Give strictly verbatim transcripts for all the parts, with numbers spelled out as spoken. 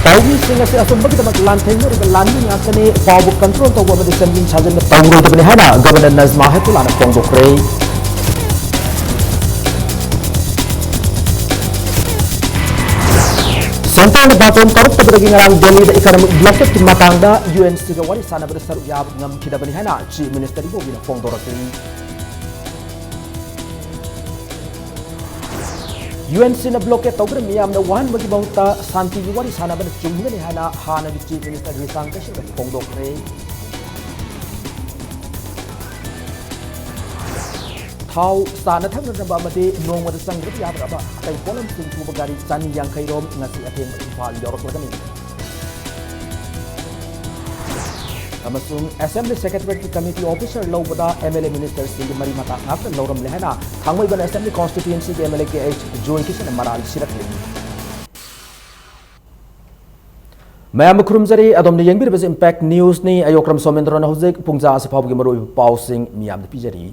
ꯄꯥꯎꯃꯤꯁꯤꯡ ꯑꯁꯤ ꯑꯆꯨꯝꯕꯒꯤꯗꯃꯛ ꯂꯥꯟꯊꯦꯡꯅꯔꯤꯕ ꯂꯥꯟꯃꯤ ꯉꯥꯛꯇꯅꯤ, ꯄꯥꯎꯕꯨ control ꯇꯧꯕ ꯑꯃꯗꯤ ꯁꯦꯝꯖꯤꯟ ꯁꯥꯖꯤꯟꯕ ꯇꯧꯔꯣꯏꯗꯕꯅꯤ ꯍꯥꯏꯅ Governor Najma Heptullahꯅ ꯐꯣꯡꯗꯣꯛꯈ꯭ꯔꯦ꯫ Centreꯅ ꯕꯥꯇꯣꯟ ꯇꯧꯔꯛꯇꯕꯗꯒꯤ ꯉꯔꯥꯡ ꯗꯦꯜꯂꯤꯗ economic blockadeꯀꯤ ꯃꯇꯥꯡꯗ UNCꯒ ꯋꯥꯔꯤ ꯁꯥꯟꯅꯕꯗ ꯁꯔꯨꯛ ꯌꯥꯕ ꯉꯝꯈꯤꯗꯕꯅꯤ ꯍꯥꯏꯅ Chief Minister Ibobiꯅ ꯐꯣꯡꯗꯣꯔꯛꯂꯤ꯫ UNCꯅ blockade ꯇꯧꯗꯨꯅ ꯃꯤꯌꯥꯝꯗ ꯋꯥꯍꯟꯕꯒꯤ ꯃꯍꯨꯠꯇ ꯁꯥꯟꯇꯤꯒꯤ ꯋꯥꯔꯤ ꯁꯥꯟꯅꯕꯅ ꯆꯨꯝꯒꯅꯤ ꯍꯥꯏꯅ ꯍꯥꯟꯅꯒꯤ Chief Minister ꯔꯤꯁꯥꯡ ꯀꯩꯁꯤꯡꯅ ꯐꯣꯡꯗꯣꯛꯈ꯭ꯔꯦ꯫ ꯊꯥꯎ, ꯆꯥꯅ ꯊꯛꯅꯅꯕ ꯑꯃꯗꯤ ꯅꯣꯡꯃꯗ ꯆꯪꯗ꯭ꯔꯕ ꯌꯥꯗ꯭ꯔꯕ ꯑꯇꯩ ꯄꯣꯠꯂꯝꯁꯤꯡ ꯄꯨꯕ ꯒꯥꯔꯤ ꯆꯅꯤ ꯌꯥꯡꯈꯩ ꯔꯣꯝ ꯉꯁꯤ ꯑꯊꯦꯡꯕ ꯏꯝꯐꯥꯜ ꯌꯧꯔꯛꯂꯒꯅꯤ꯫ ꯑꯃꯁꯨꯡ Assembly Secretariatꯀꯤ committee officer ꯂꯧꯕꯗ MLA ministerꯁꯤꯡꯒꯤ ꯃꯔꯤ ꯃꯇꯥ ꯉꯥꯛꯇ ꯂꯧꯔꯝꯂꯦ ꯍꯥꯏꯅ ꯊꯥꯡꯃꯩꯕꯟ Assembly constituencyꯒꯤ MLA ꯀꯦ ꯑꯩꯆ ꯖꯣꯏꯀꯤꯁꯟꯅ ꯃꯔꯥꯜ ꯁꯤꯔꯛꯂꯤ꯫ ꯃꯌꯥꯝꯕꯨ ꯈꯨꯔꯨꯝꯖꯔꯤ꯫ ꯑꯗꯣꯝꯅ ꯌꯦꯡꯕꯤꯔꯤꯕꯁꯤ Impact Newsꯅꯤ꯫ ꯑꯌꯣꯀ꯭ꯔꯝ ꯁꯣꯃꯦꯟꯗ꯭ꯔꯣꯅ ꯍꯧꯖꯤꯛ ꯄꯨꯡ ꯖꯥ ꯑꯁꯤ ꯐꯥꯎꯕꯒꯤ ꯃꯔꯨꯑꯣꯏꯕ ꯄꯥꯎꯁꯤꯡ ꯃꯤꯌꯥꯝꯗ ꯄꯤꯖꯔꯤ꯫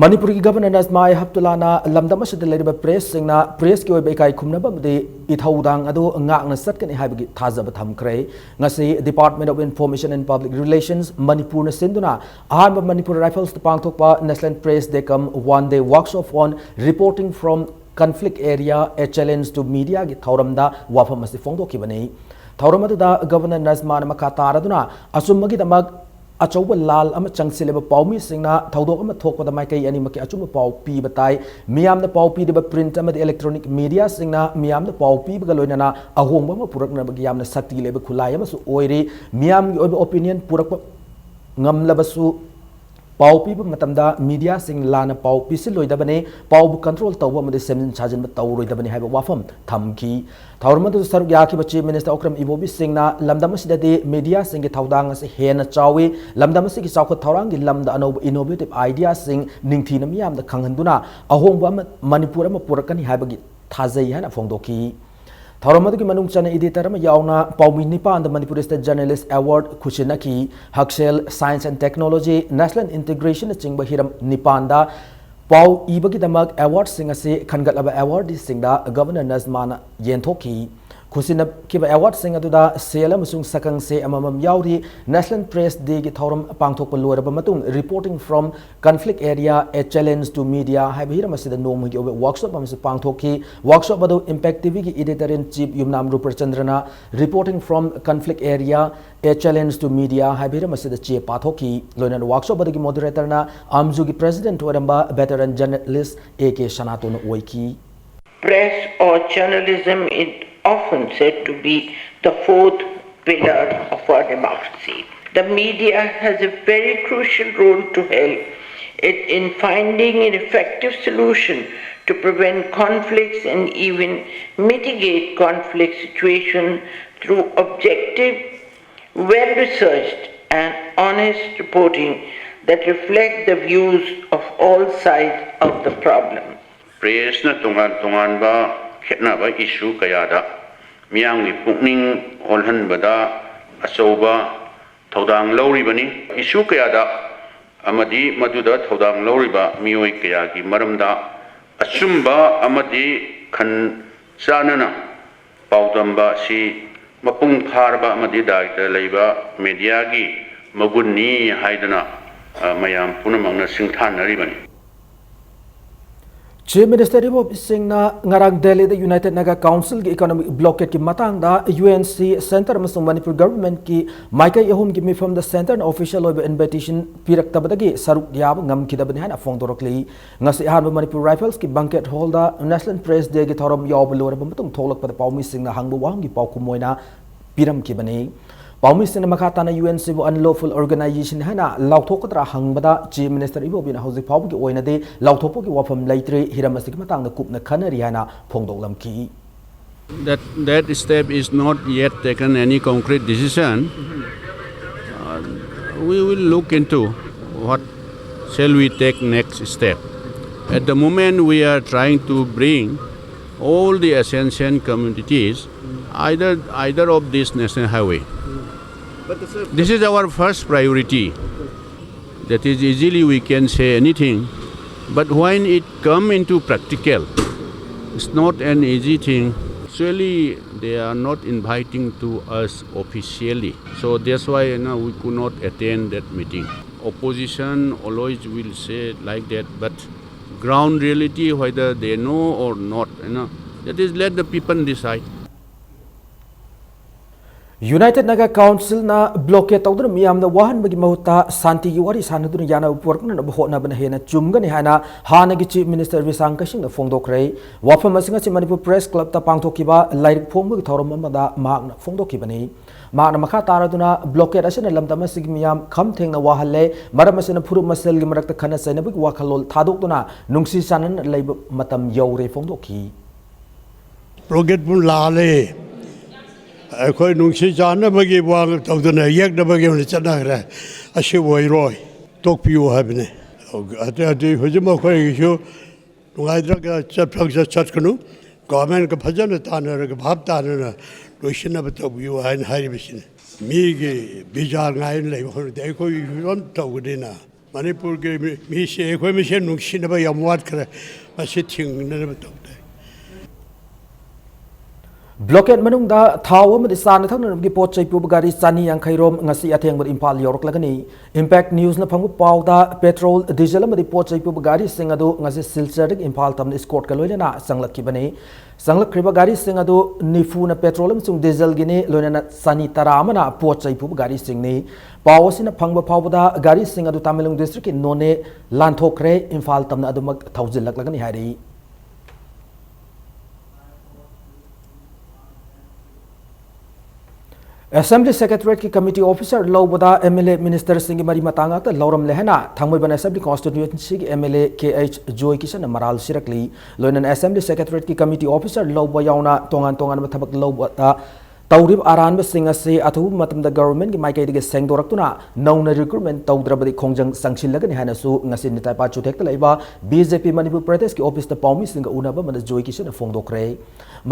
ꯃꯅꯤꯄꯨꯔꯒꯤ Governor Najma Heptullahꯅ ꯂꯝꯗꯝ ꯑꯁꯤꯗ ꯂꯩꯔꯤꯕ pressꯁꯤꯡꯅ pressꯀꯤ ꯑꯣꯏꯕ ꯏꯀꯥꯏ ꯈꯨꯝꯅꯕ ꯑꯃꯗꯤ ꯏꯊꯧꯗꯥꯡ ꯑꯗꯨ ꯉꯥꯛꯅ ꯆꯠꯀꯅꯤ ꯍꯥꯏꯕꯒꯤ ꯊꯥꯖꯕ ꯊꯝꯈ꯭ꯔꯦ꯫ ꯉꯁꯤ Department of Information and Public Relations ꯃꯅꯤꯄꯨꯔꯅ ꯁꯤꯟꯗꯨꯅ ꯑꯍꯥꯟꯕ Manipur Riflesꯇ ꯄꯥꯡꯊꯣꯛꯄ National Press Day cum One Day Workshop on Reporting from Conflict Area, A Challenge to Mediaꯒꯤ ꯊꯧꯔꯝꯗ ꯋꯥꯐꯝ ꯑꯁꯤ ꯐꯣꯡꯗꯣꯛꯈꯤꯕꯅꯤ꯫ ꯊꯧꯔꯝ ꯑꯗꯨꯗ Governor Najmaꯅ ꯃꯈꯥ ꯇꯥꯔꯗꯨꯅ ꯑꯆꯨꯝꯕꯒꯤꯗꯃꯛ ꯑꯆꯧꯕ ꯂꯥꯜ ꯑꯃ ꯆꯪꯁꯤꯜꯂꯤꯕ ꯄꯥꯎꯃꯤꯁꯤꯡꯅ ꯊꯧꯗꯣꯛ ꯑꯃ ꯊꯣꯛꯄꯗ ꯃꯥꯏꯀꯩ ꯑꯅꯤꯃꯛꯀꯤ ꯑꯆꯨꯝꯕ ꯄꯥꯎ ꯄꯤꯕ ꯇꯥꯏ꯫ ꯃꯤꯌꯥꯝꯅ ꯄꯥꯎ ꯄꯤꯔꯤꯕ print ꯑꯃꯗꯤ electronic mediaꯁꯤꯡꯅ ꯃꯤꯌꯥꯝꯗ ꯄꯥꯎ ꯄꯤꯕꯒ ꯂꯣꯏꯅꯅ ꯑꯍꯣꯡꯕ ꯑꯃ ꯄꯨꯔꯛꯅꯕꯒꯤ ꯌꯥꯝꯅ ꯁꯛꯇꯤ ꯂꯩꯕ ꯈꯨꯠꯂꯥꯏ ꯑꯃꯁꯨ ꯑꯣꯏꯔꯤ꯫ ꯃꯤꯌꯥꯝꯒꯤ ꯑꯣꯏꯕ opinion ꯄꯨꯔꯛꯄ ꯉꯝꯂꯕꯁꯨ ꯄꯥꯎ ꯄꯤꯕ ꯃꯇꯝꯗ mediaꯁꯤꯡ ꯂꯥꯟꯅ ꯄꯥꯎ ꯄꯤꯁꯤꯜꯂꯣꯏꯗꯕꯅꯤ, ꯄꯥꯎꯕꯨ control ꯇꯧꯕ ꯑꯃꯗꯤ ꯁꯦꯝꯖꯤꯟ ꯁꯥꯖꯤꯟꯕ ꯇꯧꯔꯣꯏꯗꯕꯅꯤ ꯍꯥꯏꯕ ꯋꯥꯐꯝ ꯊꯝꯈꯤ꯫ ꯊꯧꯔꯝ ꯑꯗꯨꯗ ꯁꯔꯨꯛ ꯌꯥꯈꯤꯕ Chief Minister ꯑꯣꯀ꯭ꯔꯝ ꯏꯕꯣꯕꯤꯁꯤꯡꯅ ꯂꯝꯗꯝ ꯑꯁꯤꯗꯗꯤ mediaꯁꯤꯡꯒꯤ ꯊꯧꯗꯥꯡ ꯑꯁꯤ ꯍꯦꯟꯅ ꯆꯥꯎꯏ, ꯂꯝꯗꯝ ꯑꯁꯤꯒꯤ ꯆꯥꯎꯈꯠ ꯊꯧꯔꯥꯡꯒꯤ ꯂꯝꯗ ꯑꯅꯧꯕ innovative ideaꯁꯤꯡ ꯅꯤꯡꯊꯤꯅ ꯃꯤꯌꯥꯝꯗ ꯈꯪꯍꯟꯗꯨꯅ ꯑꯍꯣꯡꯕ ꯑꯃ ꯃꯅꯤꯄꯨꯔ ꯑꯃ ꯄꯨꯔꯛꯀꯅꯤ ꯍꯥꯏꯕꯒꯤ ꯊꯥꯖꯩ ꯍꯥꯏꯅ ꯐꯣꯡꯗꯣꯛꯈꯤ꯫ ꯊꯧꯔꯝ ꯑꯗꯨꯒꯤ ꯃꯅꯨꯡ ꯆꯟꯅ editor ꯑꯃ ꯌꯥꯎꯅ ꯄꯥꯎꯃꯤ ꯅꯤꯄꯥꯟꯗ Manipur State Journalist Award ꯈꯨꯠꯁꯤꯟꯅꯈꯤ꯫ ꯍꯛꯁꯦꯜ, Science and Technology, National Integration ꯅꯆꯤꯡꯕ ꯍꯤꯔꯝ ꯅꯤꯄꯥꯟꯗ ꯄꯥꯎ ꯏꯕꯒꯤꯗꯃꯛ awardꯁꯤꯡ ꯑꯁꯤ ꯈꯟꯒꯠꯂꯕ awardꯁꯤꯡꯗ Governor Najmaꯅ ꯌꯦꯟꯊꯣꯛꯈꯤ꯫ ꯈꯨꯠꯁꯤꯟꯅꯈꯤꯕ ꯑꯦꯋꯥꯔꯗꯁꯤꯡ ꯑꯗꯨꯗ ꯁꯦꯜ ꯑꯃꯁꯨꯡ ꯁꯛꯈꯪꯁꯦ ꯑꯃꯃꯝ ꯌꯥꯎꯔꯤ꯫ National Press Dayꯒꯤ ꯊꯧꯔꯝ ꯄꯥꯡꯊꯣꯛꯄ ꯂꯣꯏꯔꯕ ꯃꯇꯨꯡ Reporting from Conflict Area, A Challenge to Media ꯍꯥꯏꯕ ꯍꯤꯔꯝ ꯑꯁꯤꯗ ꯅꯣꯡꯃꯒꯤ ꯑꯣꯏꯕ ꯋꯥꯔꯛꯁꯣꯞ ꯑꯃꯁꯨ ꯄꯥꯡꯊꯣꯛꯈꯤ꯫ ꯋꯥꯔꯛꯁꯣꯞ ꯑꯗꯨ Impact TVꯒꯤ editor in chief Yumnam ꯔꯨꯄꯆꯟꯗ꯭ꯔꯅ Reporting from Conflict Area, A Challenge to Media ꯍꯥꯏꯕ ꯍꯤꯔꯝ ꯑꯁꯤꯗ ꯆꯦ ꯄꯥꯊꯣꯛꯈꯤ꯫ ꯂꯣꯏꯅꯅ ꯋꯥꯔꯛꯁꯣꯞ ꯑꯗꯨꯒꯤ moderatorꯅ ꯑꯥꯝꯖꯨꯒꯤ president ꯑꯣꯏꯔꯝꯕ veteran journalist A K ꯁꯅꯥꯇꯣꯟ ꯑꯣꯏꯈꯤ꯫ Press or journalism is often said to be the fourth pillar of our democracy. The media has a very crucial role to help it in finding an effective solution to prevent conflicts and even mitigate conflict situation through objective, well-researched and honest reporting that reflect the views of all sides of the problem. Pressꯅ ꯇꯣꯉꯥꯟ ꯇꯣꯉꯥꯟꯕ ꯈꯦꯠꯅꯕ issue ꯀꯌꯥꯗ ꯃꯤꯌꯥꯝꯒꯤ ꯄꯨꯛꯅꯤꯡ ꯑꯣꯜꯍꯟꯕꯗ ꯑꯆꯧꯕ ꯊꯧꯗꯥꯡ ꯂꯧꯔꯤꯕꯅꯤ꯫ Issue ꯀꯌꯥꯗ ꯑꯃꯗꯤ ꯃꯗꯨꯗ ꯊꯧꯗꯥꯡ ꯂꯧꯔꯤꯕ ꯃꯤꯑꯣꯏ ꯀꯌꯥꯒꯤ ꯃꯔꯝꯗ ꯑꯆꯨꯝꯕ ꯑꯃꯗꯤ ꯈꯟ ꯆꯥꯟꯅꯅ ꯄꯥꯎꯗꯝꯕ ꯑꯁꯤ ꯃꯄꯨꯡ ꯐꯥꯔꯕ ꯑꯃꯗꯤ ꯗꯥꯏꯇ ꯂꯩꯕ mediaꯒꯤ ꯃꯒꯨꯟꯅꯤ ꯍꯥꯏꯗꯨꯅ, ꯑ, ꯃꯌꯥꯝ ꯄꯨꯝꯅꯃꯛꯅ ꯁꯤꯡꯊꯥꯅꯔꯤꯕꯅꯤ꯫ Chief Minister ꯏꯕꯣꯕꯤ ꯁꯤꯡꯅ ꯉꯔꯥꯡ ꯗꯦꯜꯂꯤꯗ United Naga Councilꯒꯤ economic blockadeꯀꯤ ꯃꯇꯥꯡꯗ UNC, Centre ꯑꯃꯁꯨꯡ ꯃꯅꯤꯄꯨꯔ governmentꯀꯤ ꯃꯥꯏꯀꯩ ꯑꯍꯨꯝꯒꯤ ꯃꯤꯐꯝꯗ Centreꯅ official ꯑꯣꯏꯕ invitation ꯄꯤꯔꯛꯇꯕꯗꯒꯤ ꯁꯔꯨꯛ ꯌꯥꯕ ꯉꯝꯈꯤꯗꯕꯅꯤ ꯍꯥꯏꯅ ꯐꯣꯡꯗꯣꯔꯛꯂꯤ꯫ ꯉꯁꯤ ꯑꯍꯥꯟꯕ Manipur Riflesꯀꯤ banquet hallꯗ National Press Dayꯒꯤ ꯊꯧꯔꯝ ꯌꯥꯎꯕ ꯂꯣꯏꯔꯕ ꯃꯇꯨꯡ ꯊꯣꯛꯂꯛꯄꯗ ꯄꯥꯎꯃꯤꯁꯤꯡꯅ ꯍꯪꯕ ꯋꯥꯍꯪꯒꯤ ꯄꯥꯎꯈꯨꯝ ꯑꯣꯏꯅ ꯄꯤꯔꯝꯈꯤꯕꯅꯤ꯫ ꯄꯥꯎꯃꯤꯁꯤꯡꯅ ꯃꯈꯥ ꯇꯥꯅ UNCꯕꯨ unlawful organization ꯍꯥꯏꯅ ꯂꯥꯎꯊꯣꯛꯀꯗ꯭ꯔꯥ ꯍꯪꯕꯗ Chief Minister ꯏꯕꯣꯕꯤꯅ ꯍꯧꯖꯤꯛ ꯐꯥꯎꯕꯒꯤ ꯑꯣꯏꯅꯗꯤ ꯂꯥꯎꯊꯣꯛꯄꯒꯤ ꯋꯥꯐꯝ ꯂꯩꯇ꯭ꯔꯤ, ꯍꯤꯔꯝ ꯑꯁꯤꯒꯤ ꯃꯇꯥꯡꯗ ꯀꯨꯞꯅ ꯈꯟꯅꯔꯤ ꯍꯥꯏꯅ ꯐꯣꯡꯗꯣꯛꯂꯝꯈꯤ꯫ That, that step is not yet taken any concrete decision. Uh, we will look into what shall we take next step. At the moment, we are trying to bring all the Ashanti communities either, either of this national highway. This is our first priority. That is, easily we can say anything, but when it come into practical, it's not an easy thing. Actually, they are not inviting to us officially. So that's why, you know, we could not attend that meeting. Opposition always will say like that, but ground reality, whether they know or not, you know, that is let the people decide. United Naga Councilꯅ blockade ꯇꯧꯗꯨꯅ ꯃꯤꯌꯥꯝꯗ ꯋꯥꯍꯟꯕꯒꯤ ꯃꯍꯨꯠꯇ ꯁꯥꯟꯇꯤꯒꯤ ꯋꯥꯔꯤ ꯁꯥꯟꯅꯗꯨꯅ ꯌꯥꯅꯕ ꯄꯨꯔꯛꯅꯅꯕ ꯍꯣꯠꯅꯕꯅ ꯍꯦꯟꯅ ꯆꯨꯝꯒꯅꯤ ꯍꯥꯏꯅ ꯍꯥꯟꯅꯒꯤ Chief Minister ꯕꯤꯁꯥꯡ ꯀꯩꯁꯤꯡꯅ ꯐꯣꯡꯗꯣꯛꯈ꯭ꯔꯦ꯫ ꯋꯥꯐꯝ ꯑꯁꯤ ꯉꯁꯤ ꯃꯅꯤꯄꯨꯔ Press Clubꯇ ꯄꯥꯡꯊꯣꯛꯈꯤꯕ ꯂꯥꯏꯔꯤꯛ ꯐꯣꯡꯕꯒꯤ ꯊꯧꯔꯝ ꯑꯃꯗ ꯃꯍꯥꯛꯅ ꯐꯣꯡꯗꯣꯛꯈꯤꯕꯅꯤ꯫ ꯃꯍꯥꯛꯅ ꯃꯈꯥ ꯇꯥꯔꯗꯨꯅ, blockade ꯑꯁꯤꯅ ꯂꯝꯗꯝ ꯑꯁꯤꯒꯤ ꯃꯤꯌꯥꯝ ꯈꯝ ꯊꯦꯡꯅ ꯋꯥꯍꯜꯂꯦ, ꯃꯔꯝ ꯑꯁꯤꯅ ꯐꯨꯔꯨꯞ ꯃꯁꯦꯜꯒꯤ ꯃꯔꯛꯇ ꯈꯠꯅ ꯆꯩꯅꯕꯒꯤ ꯋꯥꯈꯜꯂꯣꯟ ꯊꯥꯗꯣꯛꯇꯨꯅ ꯅꯨꯡꯁꯤ ꯆꯥꯟꯅꯅ ꯂꯩꯕ ꯃꯇꯝ ꯌꯧꯔꯦ ꯐꯣꯡꯗꯣꯛꯈꯤ꯫ Blockade ꯄꯨꯡ ꯂꯥꯜꯂꯦ꯫ ꯑꯩꯈꯣꯏ ꯅꯨꯡꯁꯤ ꯆꯥꯟꯅꯕꯒꯤ ꯋꯥ ꯇꯧꯗꯅ ꯌꯦꯛꯅꯕꯒꯤ ꯑꯣꯏꯅ ꯆꯠꯅꯈ꯭ꯔꯦ꯫ ꯑꯁꯤ ꯑꯣꯏꯔꯣꯏ, ꯇꯣꯛꯄꯤꯌꯨ ꯍꯥꯏꯕꯅꯤ꯫ ꯑꯗꯨ ꯑꯗꯨ ꯍꯧꯖꯤꯛ ꯃꯈꯣꯏꯒꯤꯁꯨ ꯅꯨꯡꯉꯥꯏꯇ꯭ꯔꯒ ꯆꯠꯐꯝ ꯆꯠ- ꯆꯠꯀꯅꯨ꯫ Governmentꯀ ꯐꯖꯅ ꯇꯥꯟꯅꯔꯒ ꯚꯥꯞ ꯇꯥꯅꯅ ꯂꯣꯏꯁꯤꯟꯅꯕ ꯇꯧꯕꯤꯌꯨ ꯍꯥꯏꯅ ꯍꯥꯏꯔꯤꯕꯁꯤꯅꯤ꯫ ꯃꯤꯒꯤ ꯕꯤꯖꯥ ꯉꯥꯏꯅ ꯂꯩꯕ ꯍꯧꯅꯗꯦ꯫ ꯑꯩꯈꯣꯏꯒꯤ ꯐꯤꯕꯝ ꯇꯧꯕꯅꯤꯅ ꯃꯅꯤꯄꯨꯔꯒꯤ ꯃꯤ- ꯃꯤꯁꯦ ꯑꯩꯈꯣꯏ ꯃꯁꯦꯟ ꯅꯨꯡꯁꯤꯅꯕ ꯌꯥꯝ ꯋꯥꯠꯈ꯭ꯔꯦ꯫ ꯃꯁꯤ ꯊꯤꯡꯅꯅꯕ ꯇꯧ ꯇꯥꯏ꯫ Blockade ꯃꯅꯨꯡꯗ ꯊꯥꯎ ꯑꯃꯗꯤ ꯆꯥꯅ ꯊꯛꯅꯅꯕꯒꯤ ꯄꯣꯠ ꯆꯩ ꯄꯨꯕ ꯒꯥꯔꯤ ꯆꯅꯤ ꯌꯥꯡꯈꯩ ꯔꯣꯝ ꯉꯁꯤ ꯑꯊꯦꯡꯕꯗ ꯏꯝꯐꯥꯜ ꯌꯧꯔꯛꯂꯒꯅꯤ꯫ Impact Newsꯅ ꯐꯪꯕ ꯄꯥꯎꯗ, petrol, diesel ꯑꯃꯗꯤ ꯄꯣꯠ ꯆꯩ ꯄꯨꯕ ꯒꯥꯔꯤꯁꯤꯡ ꯑꯗꯨ ꯉꯁꯤ ꯁꯤꯜꯆꯔꯗꯒꯤ ꯏꯝꯐꯥꯜ ꯇꯝꯅ escortꯀ ꯂꯣꯏꯅꯅ ꯆꯪꯂꯛꯈꯤꯕꯅꯤ꯫ ꯆꯪꯂꯛꯈ꯭ꯔꯤꯕ ꯒꯥꯔꯤꯁꯤꯡ ꯑꯗꯨ ꯅꯤꯐꯨꯅ petrol ꯑꯃꯁꯨꯡ dieselꯒꯤꯅꯤ, ꯂꯣꯏꯅꯅ ꯆꯅꯤ ꯇꯔꯥ ꯑꯃꯅ ꯄꯣꯠ ꯆꯩ ꯄꯨꯕ ꯒꯥꯔꯤꯁꯤꯡꯅꯤ꯫ ꯄꯥꯎ ꯑꯁꯤꯅ ꯐꯪꯕ ꯐꯥꯎꯕꯗ ꯒꯥꯔꯤꯁꯤꯡ ꯑꯗꯨ ꯇꯥꯃꯦꯡꯂꯣꯡ districtꯀꯤ ꯅꯣꯅꯦ ꯂꯥꯟꯊꯣꯛꯈ꯭ꯔꯦ, ꯏꯝꯐꯥꯜ ꯇꯝꯅ ꯑꯗꯨꯃꯛ ꯊꯧꯖꯤꯜꯂꯛꯂꯒꯅꯤ ꯍꯥꯏꯔꯤ꯫ Assembly Secretariatꯀꯤ committee officer ꯂꯧꯕꯗ MLA ministerꯁꯤꯡꯒꯤ ꯃꯔꯤ ꯃꯇꯥ ꯉꯥꯛꯇ ꯂꯧꯔꯝꯂꯦ ꯍꯥꯏꯅ ꯊꯥꯡꯃꯩꯕꯟ Assembly constituencyꯒꯤ MLA KH ꯖꯣꯏ ꯀꯤꯁꯟꯅ ꯃꯔꯥꯜ ꯁꯤꯔꯛꯂꯤ꯫ ꯂꯣꯏꯅꯅ Assembly Secretariatꯀꯤ committee officer ꯂꯧꯕ ꯌꯥꯎꯅ ꯇꯣꯉꯥꯟ ꯇꯣꯉꯥꯟꯕ ꯊꯕꯛ ꯂꯧꯕꯗ ꯇꯧꯔꯤꯕ ꯑꯔꯥꯟꯕꯁꯤꯡ ꯑꯁꯤ ꯑꯊꯨꯕ ꯃꯇꯝꯗ governmentꯀꯤ ꯃꯥꯏꯀꯩꯗꯒꯤ ꯁꯦꯡꯗꯣꯔꯛꯇꯨꯅ ꯅꯧꯅ recruitment ꯇꯧꯗ꯭ꯔꯕꯗꯤ ꯈꯣꯡꯖꯪ ꯆꯪꯁꯤꯜꯂꯒꯅꯤ ꯍꯥꯏꯅꯁꯨ ꯉꯁꯤ ꯅꯤꯇꯥꯏꯄꯥ ꯆꯨꯊꯦꯛꯇ ꯂꯩꯕ BJP ꯃꯅꯤꯄꯨꯔ ꯄ꯭ꯔꯗꯦꯁꯀꯤ officeꯇ ꯄꯥꯎꯃꯤꯁꯤꯡꯒ ꯎꯅꯕ ꯑꯃꯗ ꯖꯣꯏ ꯀꯤꯁꯟꯅ ꯐꯣꯡꯗꯣꯛꯈ꯭ꯔꯦ꯫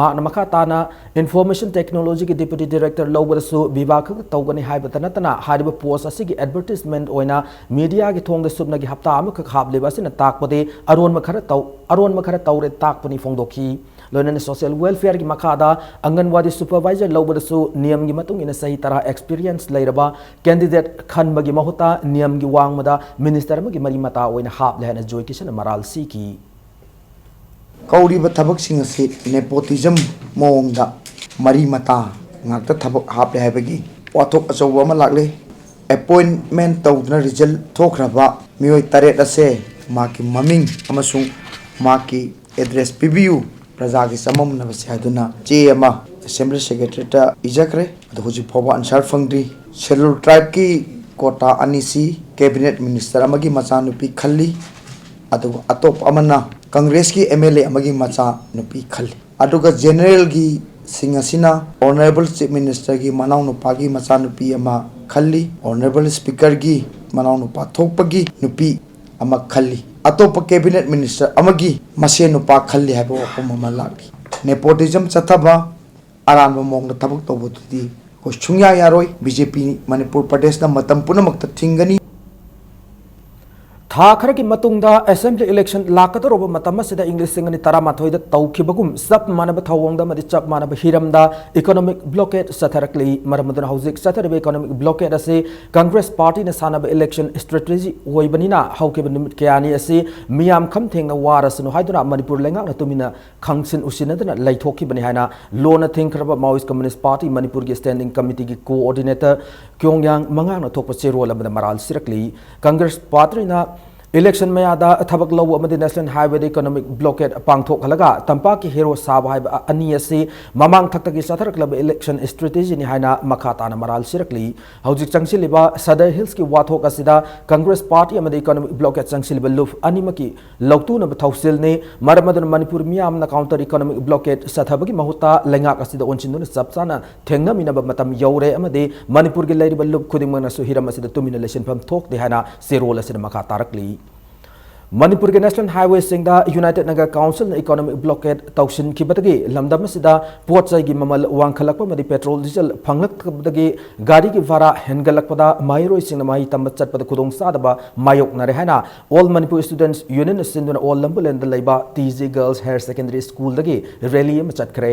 ꯃꯍꯥꯛꯅ ꯃꯈꯥ ꯇꯥꯅ Information Technologyꯒꯤ deputy director ꯂꯧꯕꯗꯁꯨ ꯕꯤꯚꯥꯒ ꯈꯛꯇ ꯇꯧꯒꯅꯤ ꯍꯥꯏꯕꯇ ꯅꯠꯇꯅ ꯍꯥꯏꯔꯤꯕ post ꯑꯁꯤꯒꯤ advertisement ꯑꯣꯏꯅ mediaꯒꯤ ꯊꯣꯡꯗ ꯁꯨꯞꯅꯒꯤ ꯍꯞꯇꯥ ꯑꯃꯈꯛ ꯍꯥꯞꯂꯤꯕ ꯑꯁꯤꯅ ꯇꯥꯛꯄꯗꯤ ꯑꯔꯣꯟꯕ ꯈꯔ ꯇꯧ-, ꯑꯔꯣꯟꯕ ꯈꯔ ꯇꯧꯔꯦ ꯇꯥꯛꯄꯅꯤ ꯐꯣꯡꯗꯣꯛꯈꯤ꯫ ꯂꯣꯏꯅꯅ ꯁꯣꯁꯤꯌꯦꯜ ꯋꯦꯜꯐꯤꯌꯔꯒꯤ ꯃꯈꯥꯗ ꯑꯪꯒꯟꯋꯥꯗꯤ ꯁꯨꯄꯔꯚꯥꯏꯖꯔ ꯂꯧꯕꯗꯁꯨ ꯅꯤꯌꯝꯒꯤ ꯃꯇꯨꯡ ꯏꯟꯅ ꯆꯍꯤ ꯇꯔꯥ ꯑꯦꯛꯁꯄꯤꯔꯤꯌꯦꯟꯁ ꯂꯩꯔꯕ ꯀꯦꯟꯗꯤꯗꯦꯠ ꯈꯟꯕꯒꯤ ꯃꯍꯨꯠꯇ ꯅꯤꯌꯝꯒꯤ ꯋꯥꯡꯃꯗ ꯃꯤꯅꯤꯁꯇꯔ ꯑꯃꯒꯤ ꯃꯔꯤ ꯃꯇꯥ ꯑꯣꯏꯅ ꯍꯥꯞꯂꯦ ꯍꯥꯏꯅ ꯖꯣꯏ ꯀꯤꯁꯟꯅ ꯃꯔꯥꯜ ꯁꯤꯈꯤ꯫ ꯀꯧꯔꯤꯕ ꯊꯕꯛꯁꯤꯡ ꯑꯁꯤ nepotism ꯃꯑꯣꯡꯗ ꯃꯔꯤ ꯃꯇꯥ ꯉꯥꯛꯇ ꯊꯕꯛ ꯍꯥꯞꯂꯦ ꯍꯥꯏꯕꯒꯤ ꯋꯥꯊꯣꯛ ꯑꯆꯧꯕ ꯑꯃ ꯂꯥꯛꯂꯦ꯫ ꯑꯦꯄꯣꯏꯟꯃꯦꯟ ꯇꯧꯗꯨꯅ ꯔꯤꯖꯜ ꯊꯣꯛꯈ꯭ꯔꯕ ꯃꯤꯑꯣꯏ ꯇꯔꯦꯠ ꯑꯁꯦ ꯃꯍꯥꯛꯀꯤ ꯃꯃꯤꯡ ꯑꯃꯁꯨꯡ ꯃꯍꯥꯛꯀꯤ ꯑꯦꯗ꯭ꯔꯦꯁ ꯄꯤꯕꯤꯌꯨ, ꯄ꯭ꯔꯖꯥꯒꯤ ꯆꯃꯝꯅꯕꯁꯦ ꯍꯥꯏꯗꯨꯅ ꯆꯦ ꯑꯃ ꯑꯦꯁꯦꯝꯕ꯭ꯂꯤ ꯁꯦꯀ꯭ꯔꯦꯇꯔꯤꯗ ꯏꯖꯈ꯭ꯔꯦ꯫ ꯑꯗꯣ ꯍꯧꯖꯤꯛ ꯐꯥꯎꯕ ꯑꯟꯁꯔ ꯐꯪꯗ꯭ꯔꯤ꯫ ꯁꯦꯗꯨꯜ ꯇ꯭ꯔꯥꯏꯕꯀꯤ ꯀꯣꯇꯥ ꯑꯅꯤꯁꯤ ꯀꯦꯕꯤꯅꯦꯠ ꯃꯤꯅꯤꯁꯇꯔ ꯑꯃꯒꯤ ꯃꯆꯥꯅꯨꯄꯤ ꯈꯜꯂꯤ, ꯑꯗꯨꯒ ꯑꯇꯣꯞꯄ ꯑꯃꯅ ꯀꯪꯒ꯭ꯔꯦꯁꯀꯤ ꯑꯦꯝ ꯑꯦꯜ ꯑꯦ ꯑꯃꯒꯤ ꯃꯆꯥꯅꯨꯄꯤ ꯈꯜꯂꯤ꯫ ꯑꯗꯨꯒ ꯖꯦꯅꯔꯦꯜꯒꯤ ꯁꯤꯡ ꯑꯁꯤꯅ ꯑꯣꯅꯔꯦꯕꯜ ꯆꯤꯐ ꯃꯤꯅꯤꯁꯇꯔꯒꯤ ꯃꯅꯥꯎꯅꯨꯄꯥꯒꯤ ꯃꯆꯥꯅꯨꯄꯤ ꯑꯃ ꯈꯜꯂꯤ, ꯑꯣꯅꯔꯦꯕꯜ ꯁ꯭ꯄꯤꯀꯔꯒꯤ ꯃꯅꯥꯎꯅꯨꯄꯥ ꯊꯣꯛꯄꯒꯤ ꯅꯨꯄꯤ ꯑꯃ ꯈꯜꯂꯤ, ꯑꯇꯣꯞꯄ ꯀꯦꯕꯤꯅꯦꯠ ꯃꯤꯅꯤꯁꯇꯔ ꯑꯃꯒꯤ ꯃꯁꯦꯟ ꯅꯨꯄꯥ ꯈꯜꯂꯤ ꯍꯥꯏꯕ ꯋꯥꯐꯝ ꯑꯃ ꯂꯥꯛꯂꯤ꯫ ꯅꯦꯄꯣꯇꯤꯖꯝ ꯆꯠꯊꯕ, ꯑꯔꯥꯟꯕ ꯃꯑꯣꯡꯗ ꯊꯕꯛ ꯇꯧꯕꯗꯨꯗꯤ ꯑꯩꯈꯣꯏ ꯁꯨꯡꯌꯥ ꯌꯥꯔꯣꯏ꯫ ꯕꯤ ꯖꯦ ꯄꯤ ꯃꯅꯤꯄꯨꯔ ꯄ꯭ꯔꯗꯦꯁꯅ ꯃꯇꯝ ꯄꯨꯝꯅꯃꯛꯇ ꯊꯤꯡꯒꯅꯤ꯫ ꯊꯥ ꯈꯔꯒꯤ ꯃꯇꯨꯡꯗ ꯑꯦꯁꯦꯝꯕ꯭ꯂꯤ ꯏꯂꯦꯛꯁꯟ ꯂꯥꯛꯀꯗꯧꯔꯕ ꯃꯇꯝ ꯑꯁꯤꯗ ꯏꯪ ꯂꯤꯁꯤꯡ ꯑꯅꯤ ꯇꯔꯥꯃꯥꯊꯣꯏꯗ ꯇꯧꯈꯤꯕꯒꯨꯝ ꯆꯞ ꯃꯥꯟꯅꯕ ꯊꯧꯑꯣꯡꯗ ꯑꯃꯗꯤ ꯆꯞ ꯃꯥꯟꯅꯕ ꯍꯤꯔꯝꯗ ꯏꯀꯣꯅꯣꯃꯤꯛ ꯕ꯭ꯂꯣꯀꯦꯠ ꯆꯠꯊꯔꯛꯂꯤ꯫ ꯃꯔꯝ ꯑꯗꯨꯅ ꯍꯧꯖꯤꯛ ꯆꯠꯊꯔꯤꯕ ꯏꯀꯣꯅꯣꯃꯤꯛ ꯕ꯭ꯂꯣꯀꯦꯠ ꯑꯁꯤ ꯀꯪꯒ꯭ꯔꯦꯁ ꯄꯥꯔꯇꯤꯅ ꯁꯥꯟꯅꯕ ꯏꯂꯦꯛꯁꯟ ꯁ꯭ꯇ꯭ꯔꯦꯇꯦꯖꯤ ꯑꯣꯏꯕꯅꯤꯅ ꯍꯧꯈꯤꯕ ꯅꯨꯃꯤꯠ ꯀꯌꯥꯅꯤ ꯑꯁꯤ ꯃꯤꯌꯥꯝ ꯈꯝ ꯊꯦꯡꯅ ꯋꯥꯔꯁꯅꯨ ꯍꯥꯏꯗꯨꯅ ꯃꯅꯤꯄꯨꯔ ꯂꯩꯉꯥꯛꯅ ꯇꯨꯃꯤꯟꯅ ꯈꯪꯁꯤꯟ ꯎꯁꯤꯟꯅꯗꯨꯅ ꯂꯩꯊꯣꯛꯈꯤꯕꯅꯤ ꯍꯥꯏꯅ ꯂꯣꯟꯅ ꯊꯤꯡꯈ꯭ꯔꯕ ꯃꯥꯋꯣꯏꯁ ꯀꯝꯃ꯭ꯌꯨꯅꯤꯁ ꯄꯥꯔꯇꯤ ꯃꯅꯤꯄꯨꯔꯒꯤ ꯁ꯭ꯇꯦꯟꯗꯤꯡ ꯀꯃꯤꯇꯤꯒꯤ ꯀꯣꯑꯣꯔꯗꯤꯅꯦꯇꯔ ꯀ꯭ꯌꯣꯡꯌꯥꯡ ꯃꯉꯥꯡꯅ ꯊꯣꯛꯄ ꯆꯦꯔꯣꯜ ꯑꯃꯗ ꯃꯔꯥꯜ ꯁꯤꯔꯛꯂꯤ꯫ ꯀꯪꯒ꯭ꯔꯦꯁ ꯄꯥꯔꯇꯤꯅ ꯏꯂꯦꯛꯁꯟ ꯃꯌꯥꯗ ꯊꯕꯛ ꯂꯧꯕ ꯑꯃꯗꯤ ꯅꯦꯁꯅꯦꯜ ꯍꯥꯏꯋꯦꯗ ꯏꯀꯣꯅꯣꯃꯤꯛ ꯕ꯭ꯂꯣꯀꯦꯠ ꯄꯥꯡꯊꯣꯛꯍꯜꯂꯒ ꯇꯝꯄꯥꯛꯀꯤ ꯍꯦꯔꯣ ꯁꯥꯕ ꯍꯥꯏꯕ ꯑꯅꯤ ꯑꯁꯤ ꯃꯃꯥꯡ ꯊꯛꯇꯒꯤ ꯆꯠꯊꯔꯛꯂꯕ ꯏꯂꯦꯛꯁꯟ ꯁ꯭ꯇ꯭ꯔꯦꯇꯦꯖꯤꯅꯤ ꯍꯥꯏꯅ ꯃꯈꯥ ꯇꯥꯅ ꯃꯔꯥꯜ ꯁꯤꯔꯛꯂꯤ꯫ ꯍꯧꯖꯤꯛ ꯆꯪꯁꯤꯜꯂꯤꯕ ꯁꯗꯔ ꯍꯤꯜꯁꯀꯤ ꯋꯥꯊꯣꯛ ꯑꯁꯤꯗ ꯀꯪꯒ꯭ꯔꯦꯁ ꯄꯥꯔꯇꯤ ꯑꯃꯗꯤ ꯏꯀꯣꯅꯣꯃꯤꯛ ꯕ꯭ꯂꯣꯀꯦꯠ ꯆꯪꯁꯤꯜꯂꯤꯕ ꯂꯨꯞ ꯑꯅꯤꯃꯛꯀꯤ ꯂꯧꯇꯨꯅꯕ ꯊꯧꯁꯤꯜꯅꯤ꯫ ꯃꯔꯝ ꯑꯗꯨꯅ ꯃꯅꯤꯄꯨꯔ ꯃꯤꯌꯥꯝꯅ ꯀꯥꯎꯟꯇꯔ ꯏꯀꯣꯅꯣꯃꯤꯛ ꯕ꯭ꯂꯣꯀꯦꯠ ꯆꯠꯊꯕꯒꯤ ꯃꯍꯨꯠꯇ ꯂꯩꯉꯥꯛ ꯑꯁꯤꯗ ꯑꯣꯟꯁꯤꯟꯗꯨꯅ ꯆꯞ ꯆꯥꯅ ꯊꯦꯡꯅꯃꯤꯟꯅꯕ ꯃꯇꯝ ꯌꯧꯔꯦ ꯑꯃꯗꯤ ꯃꯅꯤꯄꯨꯔꯒꯤ ꯂꯩꯔꯤꯕ ꯂꯨꯞ ꯈꯨꯗꯤꯡꯃꯛꯅꯁꯨ ꯍꯤꯔꯝ ꯑꯁꯤꯗ ꯇꯨꯃꯤꯟꯅ ꯂꯩꯁꯤꯟꯐꯝ ꯊꯣꯛꯇꯦ ꯍꯥꯏꯅ ꯆꯦꯔꯣꯜ ꯑꯁꯤꯗ ꯃꯈꯥ ꯇꯥꯔꯛꯂꯤ꯫ ꯃꯅꯤꯄꯨꯔꯒꯤ ꯅꯦꯁꯅꯦꯜ ꯍꯥꯏꯋꯦꯁꯤꯡꯗ ꯌꯨꯅꯥꯏꯇꯦꯗ ꯅꯒꯥ ꯀꯥꯎꯟꯁꯤꯜꯅ ꯏꯀꯣꯅꯣꯃꯤꯛ ꯕ꯭ꯂꯣꯀꯦꯗ ꯇꯧꯁꯤꯟꯈꯤꯕꯗꯒꯤ ꯂꯝꯗꯝ ꯑꯁꯤꯗ ꯄꯣꯠ ꯆꯩꯒꯤ ꯃꯃꯜ ꯋꯥꯡꯈꯠꯂꯛꯄ ꯑꯃꯗꯤ ꯄꯦꯇ꯭ꯔꯣꯜ ꯗꯤꯖꯜ ꯐꯪꯂꯛꯇꯕꯗꯒꯤ ꯒꯥꯔꯤꯒꯤ ꯚꯥꯔꯥ ꯍꯦꯟꯒꯠꯂꯛꯄꯗ ꯃꯍꯩꯔꯣꯏꯁꯤꯡꯅ ꯃꯍꯩ ꯇꯝꯕ ꯆꯠꯄꯗ ꯈꯨꯗꯣꯡꯆꯥꯗꯕ ꯃꯥꯌꯣꯛꯅꯔꯦ ꯍꯥꯏꯅ All Manipur Students Union ꯁꯤꯟꯗꯨꯅ ꯑꯣꯜ ꯂꯝꯕꯨꯂꯦꯟꯗꯗ ꯂꯩꯕ T G girls higher secondary ꯁ꯭ꯀꯨꯜꯗꯒꯤ ꯔꯦꯂꯤ ꯑꯃ ꯆꯠꯈ꯭ꯔꯦ꯫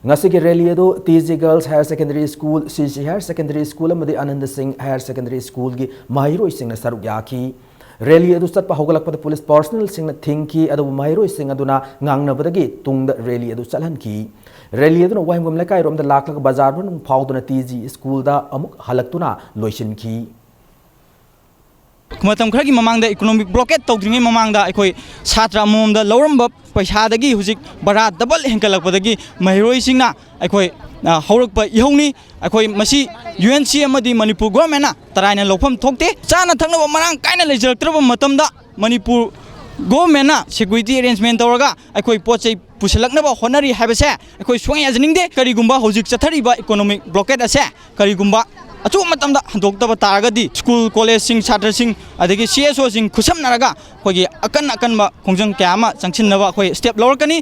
ꯉꯁꯤꯒꯤ ꯔꯦꯂꯤ ꯑꯗꯨ T G girls higher secondary school, ꯁꯤ ꯁꯤ ꯍꯥꯌꯔ ꯁꯦꯀꯦꯟꯗꯔꯤ ꯁ꯭ꯀꯨꯜ ꯑꯃꯗꯤ ꯑꯅꯟꯗ ꯁꯤꯡ ꯍꯥꯌꯔ ꯁꯦꯀꯦꯟꯗꯔꯤ ꯁ꯭ꯀꯨꯜꯒꯤ ꯃꯍꯩꯔꯣꯏꯁꯤꯡꯅ ꯁꯔꯨꯛ ꯌꯥꯈꯤ꯫ ꯔꯦꯂꯤ ꯑꯗꯨ ꯆꯠꯄ ꯍꯧꯒꯠꯂꯛꯄꯗ ꯄꯨꯂꯤꯁ ꯄꯥꯔꯁꯣꯅꯦꯜꯁꯤꯡꯅ ꯊꯤꯡꯈꯤ, ꯑꯗꯨꯕꯨ ꯃꯍꯩꯔꯣꯏꯁꯤꯡ ꯑꯗꯨꯅ ꯉꯥꯡꯅꯕꯗꯒꯤ ꯇꯨꯡꯗ ꯔꯦꯂꯤ ꯑꯗꯨ ꯆꯠꯍꯟꯈꯤ꯫ ꯔꯦꯂꯤ ꯑꯗꯨꯅ ꯋꯥꯍꯦꯡꯕꯝ ꯂꯩꯀꯥꯏꯔꯣꯝꯗ ꯂꯥꯛꯂꯒ ꯕꯖꯥꯔ ꯃꯅꯨꯡ ꯐꯥꯎꯗꯨꯅ ꯇꯤ ꯖꯤ ꯁ꯭ꯀꯨꯜꯗ ꯑꯃꯨꯛ ꯍꯜꯂꯛꯇꯨꯅ ꯂꯣꯏꯁꯤꯟꯈꯤ꯫ ꯃꯇꯝ ꯈꯔꯒꯤ ꯃꯃꯥꯡꯗ ꯏꯀꯣꯅꯣꯃꯤꯛ ꯕ꯭ꯂꯣꯀꯦꯠ ꯇꯧꯗ꯭ꯔꯤꯉꯩ ꯃꯃꯥꯡꯗ ꯑꯩꯈꯣꯏ ꯁꯥꯇ꯭ꯔ ꯑꯃꯃꯝꯗ ꯂꯧꯔꯝꯕ ꯄꯩꯁꯥꯗꯒꯤ ꯍꯧꯖꯤꯛ ꯚꯔꯥ ꯗꯕꯜ ꯍꯦꯟꯒꯠꯂꯛꯄꯗꯒꯤ ꯃꯍꯩꯔꯣꯏꯁꯤꯡꯅ ꯑꯩꯈꯣꯏ, ꯑ, ꯍꯧꯔꯛꯄ ꯏꯍꯧꯅꯤ꯫ ꯑꯩꯈꯣꯏ ꯃꯁꯤ ꯌꯨ ꯑꯦꯟ ꯁꯤ ꯑꯃꯗꯤ ꯃꯅꯤꯄꯨꯔ ꯒꯣꯔꯃꯦꯟꯅ ꯇꯔꯥꯏꯅ ꯂꯧꯐꯝ ꯊꯣꯛꯇꯦ꯫ ꯆꯥꯅ ꯊꯛꯅꯕ ꯃꯔꯥꯡ ꯀꯥꯏꯅ ꯂꯩꯖꯔꯛꯇ꯭ꯔꯕ ꯃꯇꯝꯗ ꯃꯅꯤꯄꯨꯔ ꯒꯣꯔꯃꯦꯟꯅ ꯁꯦꯀ꯭ꯌꯨꯔꯤꯇꯤ ꯑꯦꯔꯦꯟꯖꯃꯦꯟ ꯇꯧꯔꯒ ꯑꯩꯈꯣꯏ ꯄꯣꯠ ꯆꯩ ꯄꯨꯁꯤꯜꯂꯛꯅꯕ ꯍꯣꯠꯅꯔꯤ ꯍꯥꯏꯕꯁꯦ ꯑꯩꯈꯣꯏ ꯁꯨꯡꯌꯥ ꯌꯥꯖꯅꯤꯡꯗꯦ꯫ ꯀꯔꯤꯒꯨꯝꯕ ꯍꯧꯖꯤꯛ ꯆꯠꯊꯔꯤꯕ ꯏꯀꯣꯅꯣꯃꯤꯛ ꯕ꯭ꯂꯣꯀꯦꯠ ꯑꯁꯦ ꯀꯔꯤꯒꯨꯝꯕ ꯑꯆꯨꯝꯕ ꯃꯇꯝꯗ ꯍꯟꯗꯣꯛꯇꯕ ꯇꯥꯔꯒꯗꯤ ꯁ꯭ꯀꯨꯜ, ꯀꯣꯂꯦꯖꯁꯤꯡ, ꯁꯥꯇ꯭ꯔꯁꯤꯡ, ꯑꯗꯒꯤ ꯁꯤ ꯑꯦꯁ ꯑꯣꯁꯤꯡ ꯈꯨꯠꯁꯝꯅꯔꯒ ꯑꯩꯈꯣꯏꯒꯤ ꯑꯀꯟ ꯑꯀꯟꯕ ꯈꯣꯡꯖꯪ ꯀꯌꯥ ꯑꯃ ꯆꯪꯁꯤꯟꯅꯕ ꯑꯩꯈꯣꯏ ꯁ꯭ꯇꯦꯞ ꯂꯧꯔꯛꯀꯅꯤ꯫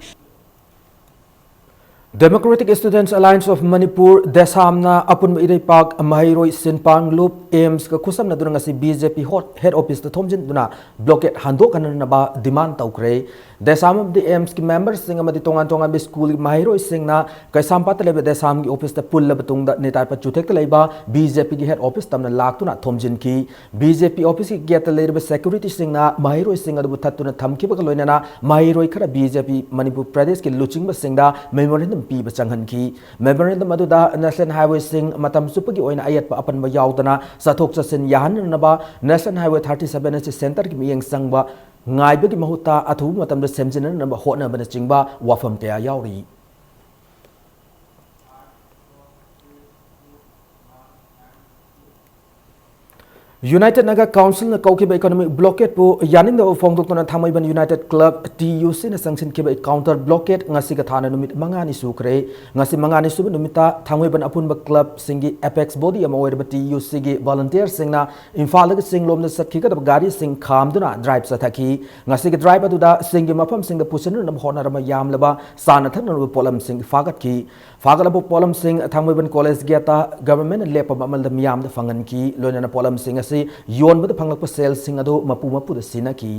Democratic Students Alliance of Manipur, ꯗꯦꯁꯥꯝꯅ ꯑꯄꯨꯟꯕ ꯏꯔꯩꯄꯥꯛ ꯃꯍꯩꯔꯣꯏ ꯁꯤꯟ ꯄꯥꯡꯂꯨꯞ ꯑꯦꯝꯁꯀ ꯈꯨꯠꯁꯝꯅꯗꯨꯅ ꯉꯁꯤ ꯕꯤ ꯖꯦ ꯄꯤ ꯍꯣꯠ-, ꯍꯦꯗ ꯑꯣꯐꯤꯁꯇ ꯊꯣꯝꯖꯤꯟꯗꯨꯅ ꯕ꯭ꯂꯣꯀꯦꯠ ꯍꯟꯗꯣꯛꯍꯟꯅꯅꯕ ꯗꯤꯃꯥꯟ ꯇꯧꯈ꯭ꯔꯦ꯫ ꯗꯦꯁꯥꯝ ꯑꯃꯗꯤ ꯑꯦꯝꯁꯀꯤ ꯃꯦꯝꯕꯔꯁꯤꯡ ꯑꯃꯗꯤ ꯇꯣꯉꯥꯟ ꯇꯣꯉꯥꯟꯕ ꯁ꯭ꯀꯨꯜꯒꯤ ꯃꯍꯩꯔꯣꯏꯁꯤꯡꯅ ꯀꯩꯁꯥꯝꯄꯥꯠꯇ ꯂꯩꯕ ꯗꯦꯁꯥꯝꯒꯤ ꯑꯣꯐꯤꯁꯇ ꯄꯨꯜꯂꯕ ꯇꯨꯡꯗ ꯅꯤꯇꯥꯏ ꯄꯆꯨꯊꯦꯛꯇ ꯂꯩꯕ ꯕꯤ ꯖꯦ ꯄꯤꯒꯤ ꯍꯦꯗ ꯑꯣꯐꯤꯁ ꯇꯝꯅ ꯂꯥꯛꯇꯨꯅ ꯊꯣꯝꯖꯤꯟꯈꯤ꯫ ꯕꯤ ꯖꯦ ꯄꯤ ꯑꯣꯐꯤꯁꯀꯤ ꯒꯦꯠꯇ ꯂꯩꯔꯤꯕ ꯁꯦꯀ꯭ꯌꯨꯔꯤꯇꯤꯁꯤꯡꯅ ꯃꯍꯩꯔꯣꯏꯁꯤꯡ ꯑꯗꯨꯕꯨ ꯊꯠꯇꯨꯅ ꯊꯝꯈꯤꯕꯒ ꯂꯣꯏꯅꯅ ꯃꯍꯩꯔꯣꯏ ꯈꯔ ꯕꯤ ꯖꯦ ꯄꯤ ꯃꯅꯤꯄꯨꯔ ꯄ꯭ꯔꯗꯦꯁꯀꯤ ꯂꯨꯆꯤꯡꯕꯁꯤꯡꯗ ꯃꯦꯃꯣꯔꯦꯟꯗꯝ ꯄꯤꯕ ꯆꯪꯍꯟꯈꯤ꯫ ꯃꯦꯃꯣꯔꯦꯟꯗꯝ ꯑꯗꯨꯗ ꯅꯦꯁꯅꯦꯜ ꯍꯥꯏꯋꯦꯁꯤꯡ ꯃꯇꯝ ꯆꯨꯞꯄꯒꯤ ꯑꯣꯏꯅ ꯑꯌꯦꯠꯄ ꯑꯄꯟꯕ ꯌꯥꯎꯗꯅ ꯆꯠꯊꯣꯛ ꯆꯠꯁꯤꯟ ꯌꯥꯍꯟꯅꯅꯕ, ꯅꯦꯁꯅꯦꯜ ꯍꯥꯏꯋꯦ ꯊꯥꯔꯇꯤ ꯁꯚꯦꯟ ꯑꯁꯤ ꯁꯦꯟꯇꯔꯒꯤ ꯃꯤꯠꯌꯦꯡ ꯆꯪꯕ ꯉꯥꯏꯕꯒꯤ ꯃꯍꯨꯠꯇ ꯑꯊꯨꯕ ꯃꯇꯝꯗ ꯁꯦꯝꯖꯤꯟꯅꯅꯕ ꯍꯣꯠꯅꯕꯅꯆꯤꯡꯕ ꯋꯥꯐꯝ ꯀꯌꯥ ꯌꯥꯎꯔꯤ꯫ United Naga Council ꯅ ꯀꯧꯈꯤꯕ economic blockade ꯄꯨ ꯌꯥꯅꯤꯡꯗꯕ ꯐꯣꯡꯗꯣꯛꯇꯨꯅ ꯊꯥꯡꯃꯩꯕꯟ United Club T U C ꯅ ꯆꯪꯁꯤꯟꯈꯤꯕ counter blockade ꯉꯁꯤꯒ ꯊꯥꯅ ꯅꯨꯃꯤꯠ ꯃꯉꯥꯅꯤ ꯁꯨꯈ꯭ꯔꯦ꯫ ꯉꯁꯤ ꯃꯉꯥꯅꯤ ꯁꯨꯕ ꯅꯨꯃꯤꯠꯇ ꯊꯥꯡꯃꯩꯕꯟ ꯑꯄꯨꯟꯕ club ꯁꯤꯡꯒꯤ apex body ꯑꯃ ꯑꯣꯏꯔꯤꯕ T U C ꯒꯤ volunteer ꯁꯤꯡꯅ ꯏꯝꯐꯥꯜꯗꯒꯤ ꯆꯤꯡꯂꯣꯝꯗ ꯆꯠꯈꯤꯒꯗꯕ ꯒꯥꯔꯤꯁꯤꯡ ꯈꯥꯝꯗꯨꯅ drive ꯆꯠꯊꯈꯤ꯫ ꯉꯁꯤꯒꯤ drive ꯑꯗꯨꯗ ꯆꯤꯡꯒꯤ ꯃꯐꯝꯁꯤꯡꯗ ꯄꯨꯁꯤꯟꯅꯅꯕ ꯍꯣꯠꯅꯔꯝꯕ ꯌꯥꯝꯂꯕ ꯆꯥꯅ ꯊꯛꯅꯅꯕ ꯄꯣꯠꯂꯝꯁꯤꯡ ꯐꯥꯒꯠꯈꯤ꯫ ꯐꯥꯒꯠꯂꯕ ꯄꯣꯠꯂꯝꯁꯤꯡ ꯊꯥꯡꯃꯩꯕꯟ college gate ꯇ government ꯅ ꯂꯦꯞꯄ ꯃꯃꯜꯗ ꯃꯤꯌꯥꯝꯗ ꯐꯪꯍꯟꯈꯤ꯫ ꯂꯣꯏꯅꯅ ꯄꯣꯠꯂꯝꯁꯤꯡ ꯑꯁꯤ ꯌꯣꯟꯕꯗ ꯐꯪꯂꯛꯄ ꯁꯦꯜꯁꯤꯡ ꯑꯗꯨ ꯃꯄꯨ ꯃꯄꯨꯗ ꯁꯤꯟꯅꯈꯤ꯫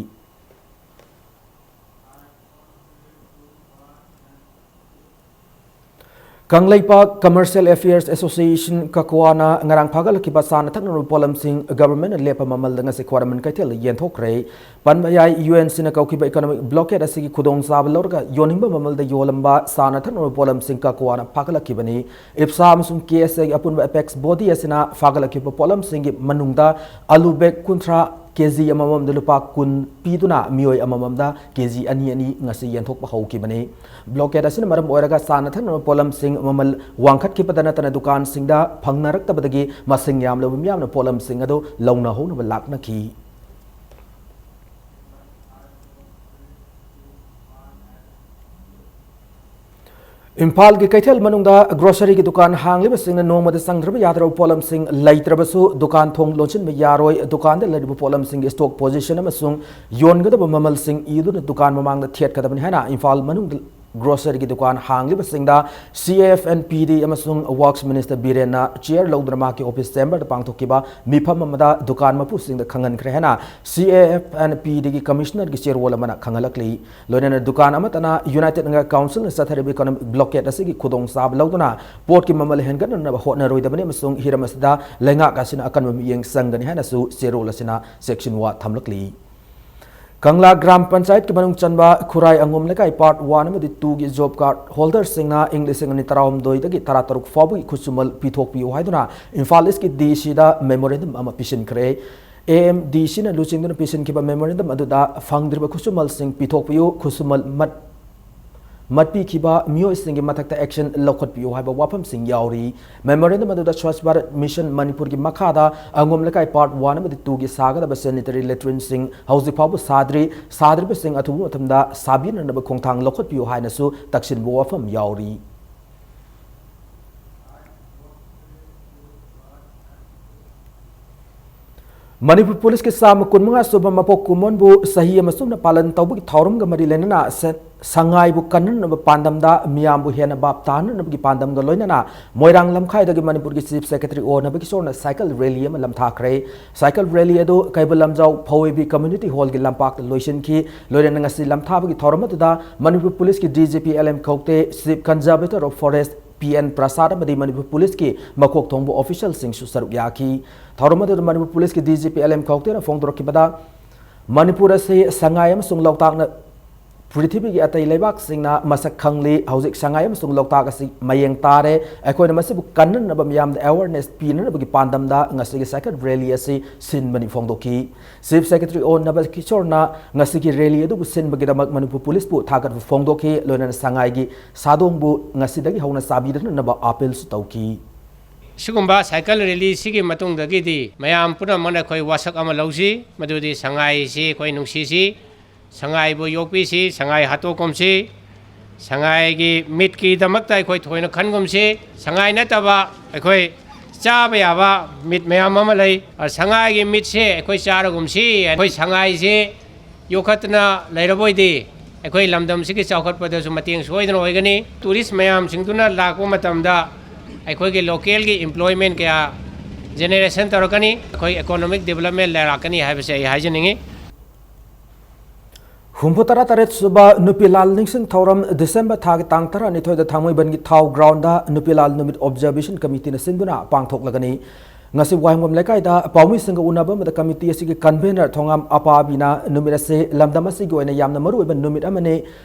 ꯀꯪꯂꯩꯄꯥꯛ Commercial Affairs Association, ꯀꯀ꯭ꯋꯥꯅ ꯉꯔꯥꯡ ꯐꯥꯒꯠꯂꯛꯈꯤꯕ ꯆꯥꯅ ꯊꯛꯅꯕ ꯄꯣꯠꯂꯝꯁꯤꯡ government ꯅ ꯂꯦꯞꯄ ꯃꯃꯜꯗ ꯉꯁꯤ ꯈ꯭ꯋꯥꯏꯔꯝꯕꯟ ꯀꯩꯊꯦꯜꯗ ꯌꯦꯟꯊꯣꯛꯈ꯭ꯔꯦ꯫ ꯄꯟꯕ ꯌꯥꯏ, U N C ꯅ ꯀꯧꯈꯤꯕ economic blockade ꯑꯁꯤꯒꯤ ꯈꯨꯗꯣꯡꯆꯥꯕ ꯂꯧꯔꯒ ꯌꯣꯟꯅꯤꯡꯕ ꯃꯃꯜꯗ ꯌꯣꯜꯂꯝꯕ ꯆꯥꯅ ꯊꯛꯅꯕ ꯄꯣꯠꯂꯝꯁꯤꯡ ꯀꯀ꯭ꯋꯥꯅ ꯐꯥꯒꯠꯂꯛꯈꯤꯕꯅꯤ꯫ ꯏꯞꯁꯥ ꯑꯃꯁꯨꯡ K S A ꯒꯤ ꯑꯄꯨꯟꯕ apex body ꯑꯁꯤꯅ ꯐꯥꯒꯠꯂꯛꯈꯤꯕ ꯄꯣꯠꯂꯝꯁꯤꯡꯒꯤ ꯃꯅꯨꯡꯗ ꯑꯂꯨ bag ꯀꯨꯟꯊ꯭ꯔꯥ, K G ꯑꯃꯃꯝꯗ ꯂꯨꯄꯥ ꯀꯨꯟ ꯄꯤꯗꯨꯅ ꯃꯤꯑꯣꯏ ꯑꯃꯃꯝꯗ K G ꯑꯅꯤ ꯑꯅꯤ ꯉꯁꯤ ꯌꯦꯟꯊꯣꯛꯄ ꯍꯧꯈꯤꯕꯅꯤ꯫ Blockade ꯑꯁꯤꯅ ꯃꯔꯝ ꯑꯣꯏꯔꯒ ꯆꯥꯅ ꯊꯛꯅꯕ ꯄꯣꯠꯂꯝꯁꯤꯡ ꯃꯃꯜ ꯋꯥꯡꯈꯠꯈꯤꯕꯗ ꯅꯠꯇꯅ ꯗꯨꯀꯥꯟꯁꯤꯡꯗ ꯐꯪꯅꯔꯛꯇꯕꯗꯒꯤ ꯃꯁꯤꯡ ꯌꯥꯝꯂꯕ ꯃꯤꯌꯥꯝꯅ ꯄꯣꯠꯂꯝꯁꯤꯡ ꯑꯗꯨ ꯂꯧꯅꯍꯧꯅꯕ ꯂꯥꯛꯅꯈꯤ꯫ ꯏꯝꯐꯥꯜꯒꯤ ꯀꯩꯊꯦꯜ ꯃꯅꯨꯡꯗ grocery ꯒꯤ ꯗꯨꯀꯥꯟ ꯍꯥꯡꯂꯤꯕꯁꯤꯡꯅ ꯅꯣꯡꯃꯗ ꯆꯪꯗ꯭ꯔꯕ ꯌꯥꯗ꯭ꯔꯕ ꯄꯣꯠꯂꯝꯁꯤꯡ ꯂꯩꯇ꯭ꯔꯕꯁꯨ ꯗꯨꯀꯥꯟ ꯊꯣꯡ ꯂꯣꯟꯁꯤꯟꯕ ꯌꯥꯔꯣꯏ, ꯗꯨꯀꯥꯟꯗ ꯂꯩꯔꯤꯕ ꯄꯣꯠꯂꯝꯁꯤꯡꯒꯤ stock position ꯑꯃꯁꯨꯡ ꯌꯣꯟꯒꯗꯕ ꯃꯃꯜꯁꯤꯡ ꯏꯗꯨꯅ ꯗꯨꯀꯥꯟ ꯃꯃꯥꯡꯗ ꯊꯦꯠꯀꯗꯕꯅꯤ ꯍꯥꯏꯅ ꯏꯝꯐꯥꯜ ꯃꯅꯨꯡꯗ grocery ꯒꯤ ꯗꯨꯀꯥꯟ ꯍꯥꯡꯂꯤꯕꯁꯤꯡꯗ C A F and P D ꯑꯃꯁꯨꯡ Works Minister ꯕꯤꯔꯦꯟꯅ chair ꯂꯧꯗꯨꯅ ꯃꯍꯥꯛꯀꯤ office chamber ꯗ ꯄꯥꯡꯊꯣꯛꯈꯤꯕ ꯃꯤꯐꯝ ꯑꯃꯗ ꯗꯨꯀꯥꯟ ꯃꯄꯨꯁꯤꯡꯗ ꯈꯪꯍꯟꯈ꯭ꯔꯦ ꯍꯥꯏꯅ C A F and P D ꯒꯤ commissioner ꯒꯤ ꯆꯦꯔꯣꯜ ꯑꯃꯅ ꯈꯪꯍꯜꯂꯛꯂꯤ꯫ ꯂꯣꯏꯅꯅ ꯗꯨꯀꯥꯟ ꯑꯃꯠꯇꯅ United Naga Council ꯅ ꯆꯠꯊꯔꯤꯕ economic blockade ꯑꯁꯤꯒꯤ ꯈꯨꯗꯣꯡꯆꯥꯕ ꯂꯧꯗꯨꯅ ꯄꯣꯠꯀꯤ ꯃꯃꯜ ꯍꯦꯟꯒꯠꯅꯅꯕ ꯍꯣꯠꯅꯔꯣꯏꯗꯕꯅꯤ ꯑꯃꯁꯨꯡ ꯍꯤꯔꯝ ꯑꯁꯤꯗ ꯂꯩꯉꯥꯛ ꯑꯁꯤꯅ ꯑꯀꯟꯕ ꯃꯤꯠꯌꯦꯡ ꯆꯪꯒꯅꯤ ꯍꯥꯏꯅꯁꯨ ꯆꯦꯔꯣꯜ ꯑꯁꯤꯅ ꯆꯦꯛꯁꯤꯟꯋꯥ ꯊꯝꯂꯛꯂꯤ꯫ ꯀꯪꯂꯥ ꯒ꯭ꯔꯥꯝ ꯄꯟꯆꯥꯌꯠꯀꯤ ꯃꯅꯨꯡ ꯆꯟꯕ ꯈꯨꯔꯥꯏ ꯑꯉꯣꯝ ꯂꯩꯀꯥꯏ part one ꯑꯃꯗꯤ two ꯒꯤ job card holder ꯁꯤꯡꯅ ꯏꯪ ꯂꯤꯁꯤꯡ ꯑꯅꯤ ꯇꯔꯥꯍꯨꯝꯗꯣꯏꯗꯒꯤ ꯇꯔꯥꯇꯔꯨꯛ ꯐꯥꯎꯕꯒꯤ ꯈꯨꯠꯁꯨꯃꯜ ꯄꯤꯊꯣꯛꯄꯤꯌꯨ ꯍꯥꯏꯗꯨꯅ ꯏꯝꯐꯥꯜ East ꯀꯤ D C ꯗ memorandum ꯑꯃ ꯄꯤꯁꯤꯟꯈ꯭ꯔꯦ꯫ A M D C ꯅ ꯂꯨꯆꯤꯡꯗꯨꯅ ꯄꯤꯁꯤꯟꯈꯤꯕ memorandum ꯑꯗꯨꯗ ꯐꯪꯗ꯭ꯔꯤꯕ ꯈꯨꯠꯁꯨꯃꯜꯁꯤꯡ ꯄꯤꯊꯣꯛꯄꯤꯌꯨ, ꯈꯨꯠꯁꯨꯃꯜ ꯃꯠ-, ꯃꯠꯄꯤꯈꯤꯕ ꯃꯤꯑꯣꯏꯁꯤꯡꯒꯤ ꯃꯊꯛꯇ action ꯂꯧꯈꯠꯄꯤꯌꯨ ꯍꯥꯏꯕ ꯋꯥꯐꯝꯁꯤꯡ ꯌꯥꯎꯔꯤ꯫ Memorandum ꯑꯗꯨꯗ Swachh Bharat Mission ꯃꯅꯤꯄꯨꯔꯒꯤ ꯃꯈꯥꯗ ꯑꯉꯣꯝ ꯂꯩꯀꯥꯏ part one ꯑꯃꯗꯤ two ꯒꯤ ꯁꯥꯒꯗꯕ sanitary latrine ꯁꯤꯡ ꯍꯧꯖꯤꯛ ꯐꯥꯎꯕ ꯁꯥꯗ꯭ꯔꯤ, ꯁꯥꯗ꯭ꯔꯤꯕꯁꯤꯡ ꯑꯊꯨꯕ ꯃꯇꯝꯗ ꯁꯥꯕꯤꯅꯅꯕ ꯈꯣꯡꯊꯥꯡ ꯂꯧꯈꯠꯄꯤꯌꯨ ꯍꯥꯏꯅꯁꯨ ꯇꯛꯁꯤꯟꯕ ꯋꯥꯐꯝ ꯌꯥꯎꯔꯤ꯫ ꯃꯅꯤꯄꯨꯔ ꯄꯨꯂꯤꯁꯀꯤ ꯆꯥꯝꯃ ꯀꯨꯟꯃꯉꯥ ꯁꯨꯕ ꯃꯄꯣꯛ ꯀꯨꯝꯑꯣꯟꯕꯨ ꯆꯍꯤ ꯑꯃ ꯆꯨꯞꯅ ꯄꯥꯂꯟ ꯇꯧꯕꯒꯤ ꯊꯧꯔꯝꯒ ꯃꯔꯤ ꯂꯩꯅꯅ ꯁ-, ꯁꯉꯥꯏꯕꯨ ꯀꯟꯅꯅꯕ ꯄꯥꯟꯗꯝꯗ ꯃꯤꯌꯥꯝꯕꯨ ꯍꯦꯟꯅ ꯚꯥꯞ ꯇꯥꯍꯟꯅꯅꯕꯒꯤ ꯄꯥꯟꯗꯝꯒ ꯂꯣꯏꯅꯅ ꯃꯣꯏꯔꯥꯡ ꯂꯝꯈꯥꯏꯗꯒꯤ ꯃꯅꯤꯄꯨꯔꯒꯤ Chief Secretary ꯑꯣ ꯅꯕꯀꯤꯁꯣꯔꯅ cycle rally ꯑꯃ ꯂꯝꯊꯥꯈ꯭ꯔꯦ꯫ Cycle rally ꯑꯗꯨ ꯀꯩꯕꯨꯜ ꯂꯝꯖꯥꯎ ꯐꯧꯋꯦꯕꯤ Community Hall ꯒꯤ ꯂꯝꯄꯥꯛꯇ ꯂꯣꯏꯁꯤꯟꯈꯤ꯫ ꯂꯣꯏꯅꯅ ꯉꯁꯤ ꯂꯝꯊꯥꯕꯒꯤ ꯊꯧꯔꯝ ꯑꯗꯨꯗ ꯃꯅꯤꯄꯨꯔ ꯄꯨꯂꯤꯁꯀꯤ D G P L M ꯈꯧꯇꯦ, Chief Conservator of Forest P N ꯄ꯭ꯔꯁꯥꯗ ꯑꯃꯗꯤ ꯃꯅꯤꯄꯨꯔ ꯄꯨꯂꯤꯁꯀꯤ ꯃꯀꯣꯛ ꯊꯣꯡꯕ official ꯁꯤꯡꯁꯨ ꯁꯔꯨꯛ ꯌꯥꯈꯤ꯫ ꯊꯧꯔꯝ ꯑꯗꯨꯗ ꯃꯅꯤꯄꯨꯔ ꯄꯨꯂꯤꯁꯀꯤ D G P L M ꯈꯧꯇꯦꯅ ꯐꯣꯡꯗꯣꯔꯛꯈꯤꯕꯗ, Manipur ꯑꯁꯤ ꯁꯉꯥꯏ ꯑꯃꯁꯨꯡ ꯂꯣꯛꯇꯥꯛꯅ ꯄ꯭ꯔꯤꯊꯤꯕꯤꯒꯤ ꯑꯇꯩ ꯂꯩꯕꯥꯛꯁꯤꯡꯅ ꯃꯁꯛ ꯈꯪꯂꯤ꯫ ꯍꯧꯖꯤꯛ ꯁꯉꯥꯏ ꯑꯃꯁꯨꯡ ꯂꯣꯛꯇꯥꯛ ꯑꯁꯤ ꯃꯌꯦꯡ ꯇꯥꯔꯦ꯫ ꯑꯩꯈꯣꯏꯅ ꯃꯁꯤꯕꯨ ꯀꯟꯅꯅꯕ ꯃꯤꯌꯥꯝꯗ awareness ꯄꯤꯅꯅꯕꯒꯤ ꯄꯥꯟꯗꯝꯗ ꯉꯁꯤꯒꯤ cycle rally ꯑꯁꯤ ꯁꯤꯟꯕꯅꯤ ꯐꯣꯡꯗꯣꯛꯈꯤ꯫ Chief Secretary ꯑꯣ ꯅꯕꯀꯤꯁꯣꯔꯅ ꯉꯁꯤꯒꯤ rally ꯑꯗꯨꯕꯨ ꯁꯤꯟꯕꯒꯤꯗꯃꯛ ꯃꯅꯤꯄꯨꯔ ꯄꯨꯂꯤꯁꯄꯨ ꯊꯥꯒꯠꯄ ꯐꯣꯡꯗꯣꯛꯈꯤ꯫ ꯂꯣꯏꯅꯅ ꯁꯉꯥꯏꯒꯤ ꯁꯥꯗꯣꯡꯕꯨ ꯉꯁꯤꯗꯒꯤ ꯍꯧꯅ ꯆꯥꯕꯤꯗꯅꯕ appeal ꯁꯨ ꯇꯧꯈꯤ꯫ ꯁꯤꯒꯨꯝꯕ cycle rally ꯁꯤꯒꯤ ꯃꯇꯨꯡꯗꯒꯤꯗꯤ ꯃꯌꯥꯝ ꯄꯨꯝꯅꯃꯛꯅ ꯑꯩꯈꯣꯏ ꯋꯥꯁꯛ ꯑꯃ ꯂꯧꯁꯤ, ꯃꯗꯨꯗꯤ ꯁꯉꯥꯏꯁꯤ ꯑꯩꯈꯣꯏ ꯅꯨꯡꯁꯤꯁꯤ, ꯁꯉꯥꯏꯕꯨ ꯌꯣꯛꯄꯤꯁꯤ, ꯁꯉꯥꯏ ꯍꯥꯠꯇꯣꯛꯀꯨꯝꯁꯤ, ꯁꯉꯥꯏꯒꯤ meat ꯀꯤꯗꯃꯛꯇ ꯑꯩꯈꯣꯏ ꯊꯣꯏꯅ ꯈꯟꯒꯨꯝꯁꯤ꯫ ꯁꯉꯥꯏ ꯅꯠꯇꯕ ꯑꯩꯈꯣꯏ ꯆꯥꯕ ꯌꯥꯕ meat ꯃꯌꯥꯝ ꯑꯃ ꯂꯩ꯫ ꯑ, ꯁꯉꯥꯏꯒꯤ meat ꯁꯦ ꯑꯩꯈꯣꯏ ꯆꯥꯔꯒꯨꯝꯁꯤ꯫ ꯑꯩꯈꯣꯏ ꯁꯉꯥꯏꯁꯦ ꯌꯣꯛꯈꯠꯇꯅ ꯂꯩꯔꯕ ꯑꯣꯏꯗꯤ ꯑꯩꯈꯣꯏ ꯂꯝꯗꯝꯁꯤꯒꯤ ꯆꯥꯎꯈꯠꯄꯗꯁꯨ ꯃꯇꯦꯡ ꯁꯣꯏꯗꯅ ꯑꯣꯏꯒꯅꯤ꯫ Tourist ꯃꯌꯥꯝꯁꯤꯡꯗꯨꯅ ꯂꯥꯛꯄ ꯃꯇꯝꯗ ꯑꯩꯈꯣꯏꯒꯤ local ꯒꯤ employment ꯀꯌꯥ generation ꯇꯧꯔꯛꯀꯅꯤ, ꯑꯩꯈꯣꯏ economic development ꯂꯥꯛꯀꯅꯤ ꯍꯥꯏꯕꯁꯦ ꯑꯩ ꯍꯥꯏꯖꯅꯤꯡꯉꯤ꯫ ꯍꯨꯝꯐꯨ ꯇꯔꯥ ꯇꯔꯦꯠ ꯁꯨꯕ ꯅꯨꯄꯤ ꯂꯥꯜ ꯅꯤꯡꯁꯤꯡ ꯊꯧꯔꯝ December ꯊꯥꯒꯤ ꯇꯥꯡ ꯇꯔꯥꯅꯤꯊꯣꯏꯗ ꯊꯥꯡꯃꯩꯕꯟꯒꯤ ꯊꯥꯎ ground ꯗ ꯅꯨꯄꯤ ꯂꯥꯜ ꯅꯨꯃꯤꯠ observation committee ꯅ ꯁꯤꯟꯗꯨꯅ ꯄꯥꯡꯊꯣꯛꯂꯒꯅꯤ꯫ ꯉꯁꯤ ꯋꯥꯍꯦꯡꯕꯝ ꯂꯩꯀꯥꯏꯗ ꯄꯥꯎꯃꯤꯁꯤꯡꯒ ꯎꯅꯕ ꯑꯃꯗ committee ꯑꯁꯤꯒꯤ convener ꯊꯣꯉꯥꯝ ꯑꯄꯥꯕꯤꯅ ꯅꯨꯃꯤꯠ ꯑꯁꯤ ꯂꯝꯗꯝ ꯑꯁꯤꯒꯤ ꯑꯣꯏꯅ ꯌꯥꯝꯅ ꯃꯔꯨꯑꯣꯏꯕ ꯅꯨꯃꯤꯠ ꯑꯃꯅꯤ꯫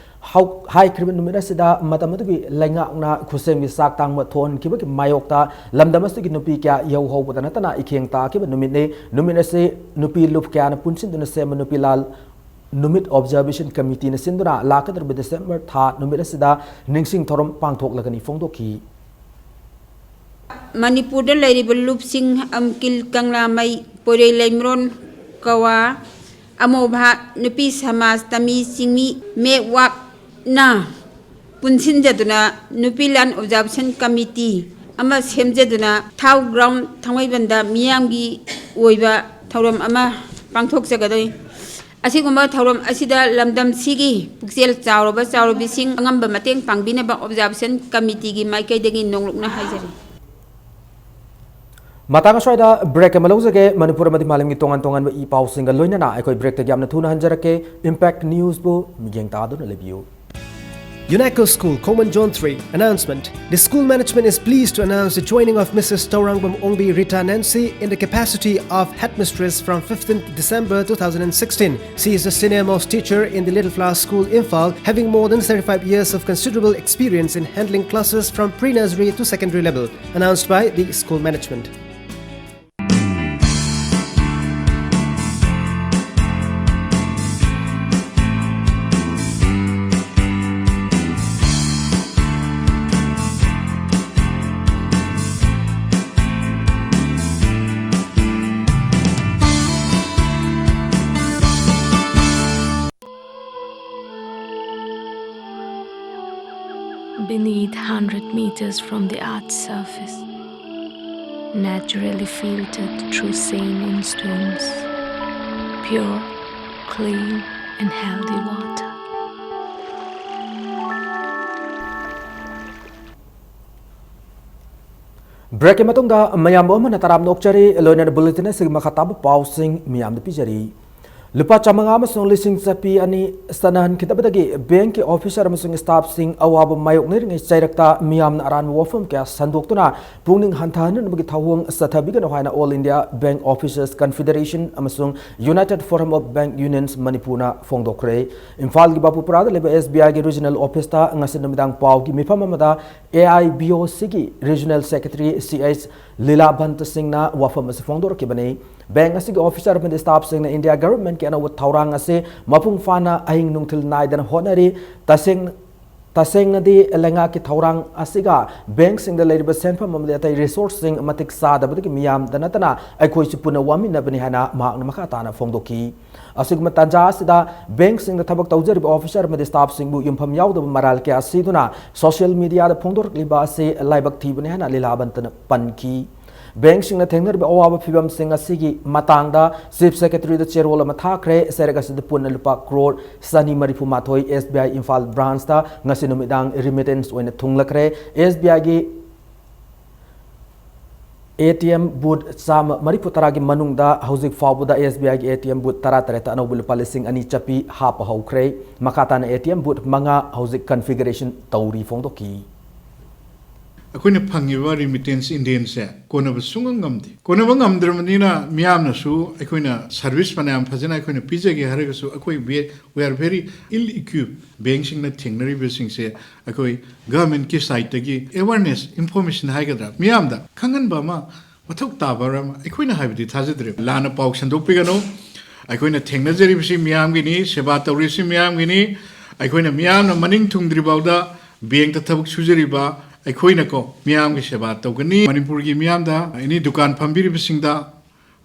ꯍꯧ-, ꯍꯥꯏꯈ꯭ꯔꯤꯕ ꯅꯨꯃꯤꯠ ꯑꯁꯤꯗ ꯃꯇꯝ ꯑꯗꯨꯒꯤ ꯂꯩꯉꯥꯛꯅ ꯈꯨꯠꯁꯦꯝꯒꯤ ꯆꯥꯛ ꯇꯥꯡꯕ ꯊꯣꯛꯍꯟꯈꯤꯕꯒꯤ ꯃꯥꯌꯣꯛꯇ ꯂꯝꯗꯝ ꯑꯁꯤꯒꯤ ꯅꯨꯄꯤ ꯀꯌꯥ ꯏꯍꯧ ꯍꯧꯕꯗ ꯅꯠꯇꯅ ꯏꯈꯦꯡ ꯇꯥꯈꯤꯕ ꯅꯨꯃꯤꯠꯅꯤ꯫ ꯅꯨꯃꯤꯠ ꯑꯁꯤ ꯅꯨꯄꯤ ꯂꯨꯞ ꯀꯌꯥꯅ ꯄꯨꯟꯁꯤꯟꯗꯨꯅ ꯁꯦꯝꯕ ꯅꯨꯄꯤ ꯂꯥꯜ ꯅꯨꯃꯤꯠ ꯑꯣꯕꯖꯥꯔꯕꯦꯁꯟ ꯀꯃꯤꯇꯤꯅ ꯁꯤꯟꯗꯨꯅ ꯂꯥꯛꯀꯗꯧꯔꯤꯕ ꯗꯤꯁꯦꯝꯕꯔ ꯊꯥ ꯅꯨꯃꯤꯠ ꯑꯁꯤꯗ ꯅꯤꯡꯁꯤꯡ ꯊꯧꯔꯝ ꯄꯥꯡꯊꯣꯛꯂꯒꯅꯤ ꯐꯣꯡꯗꯣꯛꯈꯤ꯫ ꯃꯅꯤꯄꯨꯔꯗ ꯂꯩꯔꯤꯕ ꯂꯨꯞꯁꯤꯡ ꯑꯝꯀꯤꯜ, ꯀꯪꯂꯥꯃꯩ, ꯄꯣꯏꯔꯩ, ꯂꯩꯃꯔꯣꯟ, ꯀꯋꯥ, ꯑꯃꯣꯚꯥ, ꯅꯨꯄꯤ ꯁꯃꯥꯖ, ꯇꯃꯤ, ꯆꯤꯡꯃꯤ, ꯃꯦꯛꯋꯥꯛꯅ ꯄꯨꯟꯁꯤꯟꯖꯗꯨꯅ ꯅꯨꯄꯤ ꯂꯥꯟ ꯑꯣꯕꯖꯥꯔꯕꯦꯁꯟ ꯀꯃꯤꯇꯤ ꯑꯃ ꯁꯦꯝꯖꯗꯨꯅ ꯊꯥꯎ ꯒ꯭ꯔꯥꯎꯟ ꯊꯥꯡꯃꯩꯕꯟꯗ ꯃꯤꯌꯥꯝꯒꯤ ꯑꯣꯏꯕ ꯊꯧꯔꯝ ꯑꯃ ꯄꯥꯡꯊꯣꯛꯆꯒꯗꯣꯏ꯫ ꯑꯁꯤꯒꯨꯝꯕ ꯊꯧꯔꯝ ꯑꯁꯤꯗ ꯂꯝꯗꯝꯁꯤꯒꯤ ꯄꯨꯛꯆꯦꯜ ꯆꯥꯎꯔꯕ ꯆꯥꯎꯔꯕꯤꯁꯤꯡ ꯑꯉꯝꯕ ꯃꯇꯦꯡ ꯄꯥꯡꯕꯤꯅꯕ ꯑꯣꯕꯖꯥꯔꯕꯦꯁꯟ ꯀꯃꯤꯇꯤꯒꯤ ꯃꯥꯏꯀꯩꯗꯒꯤ ꯅꯣꯡꯂꯨꯛꯅ ꯍꯥꯏꯖꯔꯤ꯫ ꯃꯇꯥꯡ ꯑꯁ꯭ꯋꯥꯏꯗ ꯕ꯭ꯔꯦꯛ ꯑꯃ ꯂꯧꯖꯒꯦ꯫ ꯃꯅꯤꯄꯨꯔ ꯑꯃꯗꯤ ꯃꯥꯂꯦꯝꯒꯤ ꯇꯣꯉꯥꯟ ꯇꯣꯉꯥꯟꯕ ꯏ ꯄꯥꯎꯁꯤꯡꯒ ꯂꯣꯏꯅꯅ ꯑꯩꯈꯣꯏ ꯕ꯭ꯔꯦꯛꯇꯒꯤ ꯌꯥꯝꯅ ꯊꯨꯅ ꯍꯟꯖꯔꯛꯀꯦ꯫ ꯏꯝꯄꯦꯛ ꯅ꯭ꯌꯨꯁꯄꯨ ꯃꯤꯠꯌꯦꯡ ꯇꯥꯗꯨꯅ ꯂꯩꯕꯤꯌꯨ꯫ UNICO School, Common Zone three. Announcement. The school management is pleased to announce the joining of Missus Taurangpam Ongbi Rita Nancy in the capacity of headmistress from fifteenth December two thousand sixteen. She is a senior most teacher in the Little Flower School, Imphal, having more than thirty-five years of considerable experience in handling classes from pre-nursery to secondary level. Announced by the school management. Beneath, hundred meters from the earth's surface, naturally filtered through saline stones, pure, clean, and healthy water. ꯕ꯭ꯔꯦꯛꯀꯤ ꯃꯇꯨꯡꯗ ꯃꯌꯥꯝꯕꯨ ꯑꯃꯅ ꯇꯔꯥꯝꯅ ꯑꯣꯛꯆꯔꯤ꯫ ꯂꯣꯏꯅꯅ bulletin ꯑꯁꯤꯒꯤ ꯃꯈꯥ ꯇꯥꯕ ꯄꯥꯎꯁꯤꯡ ꯃꯤꯌꯥꯝꯗ ꯄꯤꯖꯔꯤ꯫ ꯂꯨꯄꯥ ꯆꯥꯃꯉꯥ ꯑꯃꯁꯨꯡ ꯂꯤꯁꯤꯡ ꯆꯠꯄꯤ ꯑꯅꯤ ꯆꯠꯅꯍꯟꯈꯤꯗꯕꯗꯒꯤ ꯕꯦꯡꯛꯀꯤ ꯑꯣꯐꯤꯁꯔ ꯑꯃꯁꯨꯡ ꯁ꯭ꯇꯥꯐꯁꯤꯡ ꯑꯋꯥꯕ ꯃꯥꯌꯣꯛꯅꯔꯤꯉꯩ ꯆꯩꯔꯛꯇ ꯃꯤꯌꯥꯝꯅ ꯑꯔꯥꯟꯕ ꯋꯥꯐꯝ ꯀꯌꯥ ꯁꯟꯗꯣꯛꯇꯨꯅ ꯄꯨꯛꯅꯤꯡ ꯍꯟꯊꯍꯟꯅꯕꯒꯤ ꯊꯧꯑꯣꯡ ꯆꯠꯊꯕꯤꯒꯅꯨ ꯍꯥꯏꯅ All India Bank Officers Confederation ꯑꯃꯁꯨꯡ United Forum of Bank Unions ꯃꯅꯤꯄꯨꯔꯅ ꯐꯣꯡꯗꯣꯛꯈ꯭ꯔꯦ꯫ ꯏꯝꯐꯥꯜꯒꯤ ꯕꯥꯄꯨꯄꯨꯔꯥꯗ ꯂꯩꯕ SBIꯒꯤ regional officeꯇ ꯉꯁꯤ ꯅꯨꯃꯤꯗꯥꯡ ꯄꯥꯎꯒꯤ ꯃꯤꯐꯝ ꯑꯃꯗ AIBOCꯒꯤ regional secretary CH ꯂꯤꯂꯥꯚꯟꯇ ꯁꯤꯡꯅ ꯋꯥꯐꯝ ꯑꯁꯤ ꯐꯣꯡꯗꯣꯔꯛꯈꯤꯕꯅꯤ꯫ ꯕꯦꯡꯛ ꯑꯁꯤꯒꯤ ꯑꯣꯐꯤꯁꯥꯔ ꯑꯃꯗꯤ ꯁ꯭ꯇꯥꯐꯁꯤꯡꯅ ꯏꯟꯗꯤꯌꯥ ꯒꯚꯔꯟꯃꯦꯟꯠꯀꯤ ꯑꯅꯧꯕ ꯊꯧꯔꯥꯡ ꯑꯁꯤ ꯃꯄꯨꯡ ꯐꯥꯅ ꯑꯍꯤꯡ ꯅꯨꯡꯊꯤꯜ ꯅꯥꯏꯗꯅ ꯍꯣꯠꯅꯔꯤ꯫ ꯇꯁꯦꯡ-, ꯇꯁꯦꯡꯅꯗꯤ ꯂꯩꯉꯥꯛꯀꯤ ꯊꯧꯔꯥꯡ ꯑꯁꯤꯒ ꯕꯦꯡꯛꯁꯤꯡꯗ ꯂꯩꯔꯤꯕ ꯁꯦꯟꯐꯝ ꯑꯃꯗꯤ ꯑꯇꯩ ꯔꯤꯁꯣꯔꯁꯁꯤꯡ ꯃꯇꯤꯛ ꯆꯥꯗꯕꯗꯒꯤ ꯃꯤꯌꯥꯝꯗ ꯅꯠꯇꯅ ꯑꯩꯈꯣꯏꯁꯨ ꯄꯨꯟꯅ ꯋꯥꯃꯤꯟꯅꯕꯅꯤ ꯍꯥꯏꯅ ꯃꯍꯥꯛꯅ ꯃꯈꯥ ꯇꯥꯅ ꯐꯣꯡꯗꯣꯛꯈꯤ꯫ ꯑꯁꯤꯒꯨꯝꯕ ꯇꯥꯟꯖꯥ ꯑꯁꯤꯗ ꯕꯦꯡꯛꯁꯤꯡꯗ ꯊꯕꯛ ꯇꯧꯖꯔꯤꯕ ꯑꯣꯐꯤꯁꯥꯔ ꯑꯃꯗꯤ ꯁ꯭ꯇꯥꯐꯁꯤꯡꯕꯨ ꯌꯨꯝꯐꯝ ꯌꯥꯎꯗꯕ ꯃꯔꯥꯜ ꯀꯌꯥ ꯑꯁꯤꯗꯨꯅ ꯁꯣꯁꯤꯌꯦꯜ ꯃꯤꯗꯤꯌꯥꯗ ꯐꯣꯡꯗꯣꯔꯛꯂꯤꯕ ꯑꯁꯤ ꯂꯥꯏꯕꯛ ꯊꯤꯕꯅꯤ ꯍꯥꯏꯅ ꯂꯤꯂꯥꯕꯟꯇꯅ ꯄꯟꯈꯤ꯫ ꯕꯦꯡꯛꯁꯤꯡꯅ ꯊꯦꯡꯅꯔꯤꯕ ꯑꯋꯥꯕ ꯐꯤꯚꯝꯁꯤꯡ ꯑꯁꯤꯒꯤ ꯃꯇꯥꯡꯗ ꯆꯤꯐ ꯁꯦꯀ꯭ꯔꯦꯇꯔꯤꯗ ꯆꯦꯔꯣꯜ ꯑꯃ ꯊꯥꯈ꯭ꯔꯦ꯫ ꯆꯦꯔꯦꯛ ꯑꯁꯤꯗ ꯄꯨꯟꯅ ꯂꯨꯄꯥ ꯀ꯭ꯔꯣꯔ ꯆꯅꯤ ꯃꯔꯤꯐꯨ ꯃꯥꯊꯣꯏ ꯑꯦꯁ ꯕꯤ ꯑꯥꯏ ꯏꯝꯐꯥꯜ ꯕ꯭ꯔꯥꯟꯁꯇ ꯉꯁꯤ ꯅꯨꯃꯤꯗꯥꯡ ꯔꯤꯃꯤꯇꯦꯟꯁ ꯑꯣꯏꯅ ꯊꯨꯡꯂꯈ꯭ꯔꯦ꯫ ꯑꯦꯁ ꯕꯤ ꯑꯥꯏꯒꯤ ꯑꯦ ꯇꯤ ꯑꯦꯝ ꯕꯨꯠ ꯆꯥꯝꯃ ꯃꯔꯤꯐꯨ ꯇꯔꯥꯒꯤ ꯃꯅꯨꯡꯗ ꯍꯧꯖꯤꯛ ꯐꯥꯎꯕꯗ ꯑꯦꯁ ꯕꯤ ꯑꯥꯏꯒꯤ ꯑꯦ ꯇꯤ ꯑꯦꯝ ꯕꯨꯠ ꯇꯔꯥ ꯇꯔꯦꯠꯇ ꯑꯅꯧꯕ ꯂꯨꯄꯥ ꯂꯤꯁꯤꯡ ꯑꯅꯤ ꯆꯞꯄꯤ ꯍꯥꯞꯄ ꯍꯧꯈ꯭ꯔꯦ꯫ ꯃꯈꯥ ꯇꯥꯅ ꯑꯦ ꯇꯤ ꯑꯦꯝ ꯕꯨꯠ ꯃꯉꯥ ꯍꯧꯖꯤꯛ ꯀꯟꯐꯤꯒꯔꯦꯁꯟ ꯇꯧꯔꯤ ꯐꯣꯡꯗꯣꯛꯈꯤ꯫ ꯑꯩꯈꯣꯏꯅ ꯐꯪꯉꯤꯕ ꯔꯤꯃꯤꯇꯦꯟꯁ ꯏꯟꯗꯤꯌꯟꯁꯦ ꯀꯣꯟꯅꯕ ꯁꯨꯡꯉꯝ ꯉꯝꯗꯦ꯫ ꯀꯣꯟꯅꯕ ꯉꯝꯗ꯭ꯔꯕꯅꯤꯅ ꯃꯤꯌꯥꯝꯅꯁꯨ ꯑꯩꯈꯣꯏꯅ ꯁꯔꯚꯤꯁ ꯐꯅꯌꯥꯝ ꯐꯖꯅ ꯑꯩꯈꯣꯏꯅ ꯄꯤꯖꯒꯦ ꯍꯥꯏꯔꯒꯁꯨ ꯑꯩꯈꯣꯏ we are very ill equipped꯫ ꯕꯦꯡꯛꯁꯤꯡꯅ ꯊꯦꯡꯅꯔꯤꯕꯁꯤꯡꯁꯦ ꯑꯩꯈꯣꯏ ꯒꯚꯔꯟꯃꯦꯟꯠꯀꯤ ꯁꯥꯏꯠꯇꯒꯤ ꯑꯦꯋꯥꯔꯅꯦꯁ, ꯏꯟꯐꯣꯔꯃꯦꯁꯟ ꯍꯥꯏꯒꯗ꯭ꯔꯥ, ꯃꯤꯌꯥꯝꯗ ꯈꯪꯍꯟꯕ ꯑꯃ ꯃꯊꯧ ꯇꯥꯕ ꯑꯃ ꯑꯩꯈꯣꯏꯅ ꯍꯥꯏꯕꯗꯤ ꯊꯥꯖꯗ꯭ꯔꯦ꯫ ꯂꯥꯟꯅ ꯄꯥꯎ ꯁꯟꯗꯣꯛꯄꯤꯒꯅꯨ꯫ ꯑꯩꯈꯣꯏꯅ ꯊꯦꯡꯅꯖꯔꯤꯕꯁꯤ ꯃꯤꯌꯥꯝꯒꯤꯅꯤ, ꯁꯦꯕꯥ ꯇꯧꯔꯤꯕꯁꯤ ꯃꯤꯌꯥꯝꯒꯤꯅꯤ꯫ ꯑꯩꯈꯣꯏꯅ ꯃꯤꯌꯥꯝꯅ ꯃꯅꯤꯡ ꯊꯨꯡꯗ꯭ꯔꯤ ꯐꯥꯎꯗ ꯕꯦꯡꯛꯇ ꯊꯕꯛ ꯁꯨꯖꯔꯤꯕ ꯑꯩꯈꯣꯏꯅꯀꯣ ꯃꯤꯌꯥꯝꯒꯤ ꯁꯦꯕꯥ ꯇꯧꯒꯅꯤ꯫ ꯃꯅꯤꯄꯨꯔꯒꯤ ꯃꯤꯌꯥꯝꯗ, ꯑꯦꯅꯤ ꯗꯨꯀꯥꯟ ꯐꯝꯕꯤꯔꯤꯕꯁꯤꯡꯗ,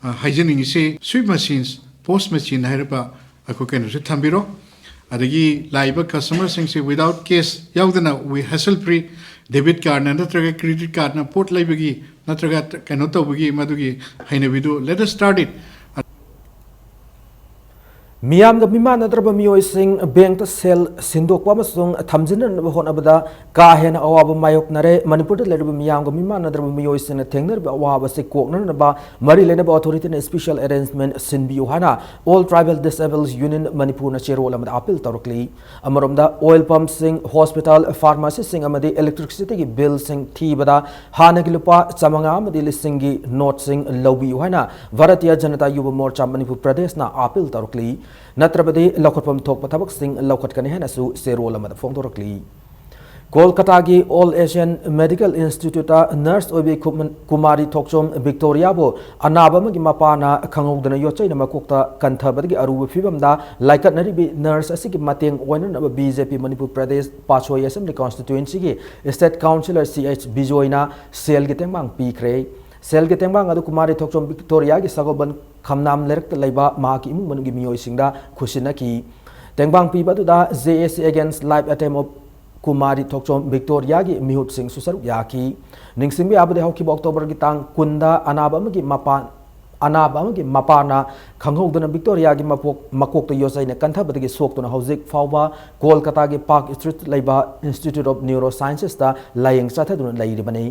ꯑ, ꯍꯥꯏꯖꯅꯤꯡꯉꯤꯁꯤ, ꯁ꯭ꯋꯤꯞ ꯃꯦꯁꯤꯟꯁ, ꯄꯣꯁ ꯃꯦꯁꯤꯟ ꯍꯥꯏꯔꯤꯕ ꯑꯩꯈꯣꯏ ꯀꯩꯅꯣꯁꯨ ꯊꯝꯕꯤꯔꯣ꯫ ꯑꯗꯒꯤ ꯂꯥꯛꯏꯕ ꯀꯁꯇꯃꯔꯁꯤꯡꯁꯤ without cash ꯌꯥꯎꯗꯅ, we hassle free, debit cardꯅ ꯅꯠꯇ꯭ꯔꯒ credit cardꯅ ꯄꯣꯠ ꯂꯩꯕꯒꯤ ꯅꯠꯇ꯭ꯔꯒ ꯀꯩꯅꯣ ꯇꯧꯕꯒꯤ ꯃꯗꯨꯒꯤ ꯍꯩꯅꯕꯤꯗꯨ, let us start it꯫ ꯃꯤꯌꯥꯝꯒ ꯃꯤꯃꯥꯟꯅꯗ꯭ꯔꯕ ꯃꯤꯑꯣꯏꯁꯤꯡ ꯕꯦꯡꯛꯇ ꯁꯦꯜ ꯁꯤꯟꯗꯣꯛꯄ ꯑꯃꯁꯨꯡ ꯊꯝꯖꯤꯟꯅꯅꯕ ꯍꯣꯠꯅꯕꯗ ꯀꯥ ꯍꯦꯟꯅ ꯑꯋꯥꯕ ꯃꯥꯌꯣꯛꯅꯔꯦ꯫ ꯃꯅꯤꯄꯨꯔꯗ ꯂꯩꯔꯤꯕ ꯃꯤꯌꯥꯝꯒ ꯃꯤꯃꯥꯟꯅꯗ꯭ꯔꯕ ꯃꯤꯑꯣꯏꯁꯤꯡꯅ ꯊꯦꯡꯅꯔꯤꯕ ꯑꯋꯥꯕ ꯑꯁꯤ ꯀꯣꯛꯅꯅꯕ ꯃꯔꯤ ꯂꯩꯅꯕ ꯑꯣꯊꯣꯔꯤꯇꯤꯅ ꯁ꯭ꯄꯤꯁꯦꯜ ꯑꯦꯔꯦꯟꯖꯃꯦꯟꯠ ꯁꯤꯟꯕꯤꯌꯨ ꯍꯥꯏꯅ All Tribal Disabled Union ꯃꯅꯤꯄꯨꯔꯅ ꯆꯦꯔꯣꯜ ꯑꯃꯗ ꯑꯥꯄꯤꯜ ꯇꯧꯔꯛꯂꯤ꯫ ꯑꯃꯔꯣꯝꯗ, ꯑꯣꯏꯜ ꯄꯝꯞꯁꯤꯡ, ꯍꯣꯁꯄꯤꯇꯥꯜ, ꯐꯥꯔꯃꯥꯁꯤꯁꯤꯡ ꯑꯃꯗꯤ ꯏꯂꯦꯛꯇ꯭ꯔꯤꯁꯤꯇꯤꯒꯤ ꯕꯤꯜꯁꯤꯡ ꯊꯤꯕꯗ ꯍꯥꯟꯅꯒꯤ ꯂꯨꯄꯥ ꯆꯥꯃꯉꯥ ꯑꯃꯗꯤ ꯂꯤꯁꯤꯡꯒꯤ ꯅꯣꯠꯁꯤꯡ ꯂꯧꯕꯤꯌꯨ ꯍꯥꯏꯅ ꯚꯥꯔꯇꯤꯌ ꯖꯅꯇꯥ ꯌꯨꯕ ꯃꯣꯔꯆꯥ ꯃꯅꯤꯄꯨꯔ ꯄ꯭ꯔꯗꯦꯁꯅ ꯑꯥꯄꯤꯜ ꯇꯧꯔꯛꯂꯤ꯫ ꯅꯠꯇ꯭ꯔꯕꯗꯤ ꯂꯧꯈꯠꯐꯝ ꯊꯣꯛꯄ ꯊꯕꯛꯁꯤꯡ ꯂꯧꯈꯠꯀꯅꯤ ꯍꯥꯏꯅꯁꯨ ꯆꯦꯔꯣꯜ ꯑꯃꯗ ꯐꯣꯡꯗꯣꯔꯛꯂꯤ꯫ ꯀꯣꯜꯀꯇꯥꯒꯤ ꯑꯣꯜ ꯑꯦꯁꯤꯌꯥꯟ ꯃꯦꯗꯤꯀꯦꯜ ꯏꯟꯁꯇꯤꯇ꯭ꯌꯨꯠꯇ ꯅꯔꯁ ꯑꯣꯏꯕꯤ ꯈꯨꯃꯟ-, ꯀꯨꯃꯥꯔꯤ ꯊꯣꯛꯆꯣꯝ ꯕꯤꯛꯇꯣꯔꯤꯌꯥꯕꯨ ꯑꯅꯥꯕ ꯑꯃꯒꯤ ꯃꯄꯥꯅ ꯈꯪꯍꯧꯗꯅ ꯌꯣꯠꯆꯩꯅ ꯃꯀꯣꯛꯇ ꯀꯟꯊꯕꯗꯒꯤ ꯑꯔꯨꯕ ꯐꯤꯕꯝꯗ ꯂꯥꯏꯀꯠꯅꯔꯤꯕꯤ ꯅꯔꯁ ꯑꯁꯤꯒꯤ ꯃꯇꯦꯡ ꯑꯣꯏꯅꯅꯕ B J P Manipur Pradesh Patsoi assembly ꯀꯣꯟꯁꯇꯤꯇ꯭ꯋꯦꯟꯁꯤꯒꯤ ꯏꯁꯇꯦꯠ ꯀꯥꯎꯟꯁꯤꯂꯔ ꯁꯤ ꯑꯩꯆ ꯕꯤꯖꯣꯏꯅ ꯁꯦꯜꯒꯤ ꯇꯦꯡꯕꯥꯡ ꯄꯤꯈ꯭ꯔꯦ꯫ ꯁꯦꯜꯒꯤ ꯇꯦꯡꯕꯥꯡ ꯑꯗꯨ ꯀꯨꯃꯥꯔꯤ ꯊꯣꯛꯆꯣꯝ ꯕꯤꯛꯇꯣꯔꯤꯌꯥꯒꯤ ꯁꯒꯣꯜꯕꯟ ꯈꯝꯅꯥꯝ ꯂꯩꯔꯛꯇ ꯂꯩꯕ ꯃꯍꯥꯛꯀꯤ ꯏꯃꯨꯡ ꯃꯅꯨꯡꯒꯤ ꯃꯤꯑꯣꯏꯁꯤꯡꯗ ꯈꯨꯠꯁꯤꯟꯅꯈꯤ꯫ ꯇꯦꯡꯕꯥꯡ ꯄꯤꯕ ꯑꯗꯨꯗ J A C Against Life Attempt of Kumari ꯊꯣꯛꯆꯣꯝ ꯕꯤꯛꯇꯣꯔꯤꯌꯥꯒꯤ ꯃꯤꯍꯨꯠꯁꯤꯡꯁꯨ ꯁꯔꯨꯛ ꯌꯥꯈꯤ꯫ ꯅꯤꯡꯁꯤꯡꯕ ꯌꯥꯕꯗꯤ ꯍꯧꯈꯤꯕ ꯑꯣꯛꯇꯣꯕꯔꯒꯤ ꯇꯥꯡ ꯀꯨꯟꯗ ꯑꯅꯥꯕ ꯑꯃꯒꯤ ꯃꯄꯥ-, ꯑꯅꯥꯕ ꯑꯃꯒꯤ ꯃꯄꯥꯅ ꯈꯪꯍꯧꯗꯅ ꯕꯤꯛꯇꯣꯔꯤꯌꯥꯒꯤ ꯃꯄꯣꯛ-, ꯃꯀꯣꯛꯇ ꯌꯣꯠꯆꯩꯅ ꯀꯟꯊꯕꯗꯒꯤ ꯁꯣꯛꯇꯨꯅ ꯍꯧꯖꯤꯛ ꯐꯥꯎꯕ ꯀꯣꯜꯀꯇꯥꯒꯤ ꯄꯥꯔꯛ ꯁ꯭ꯇ꯭ꯔꯤꯠ ꯂꯩꯕ ꯏꯟꯁꯇꯤꯇ꯭ꯌꯨꯠ ꯑꯣꯐ ꯅ꯭ꯌꯨꯔꯣ ꯁꯥꯏꯟꯁꯦꯁꯇ ꯂꯥꯌꯦꯡ ꯆꯠꯊꯗꯨꯅ ꯂꯩꯔꯤꯕꯅꯤ꯫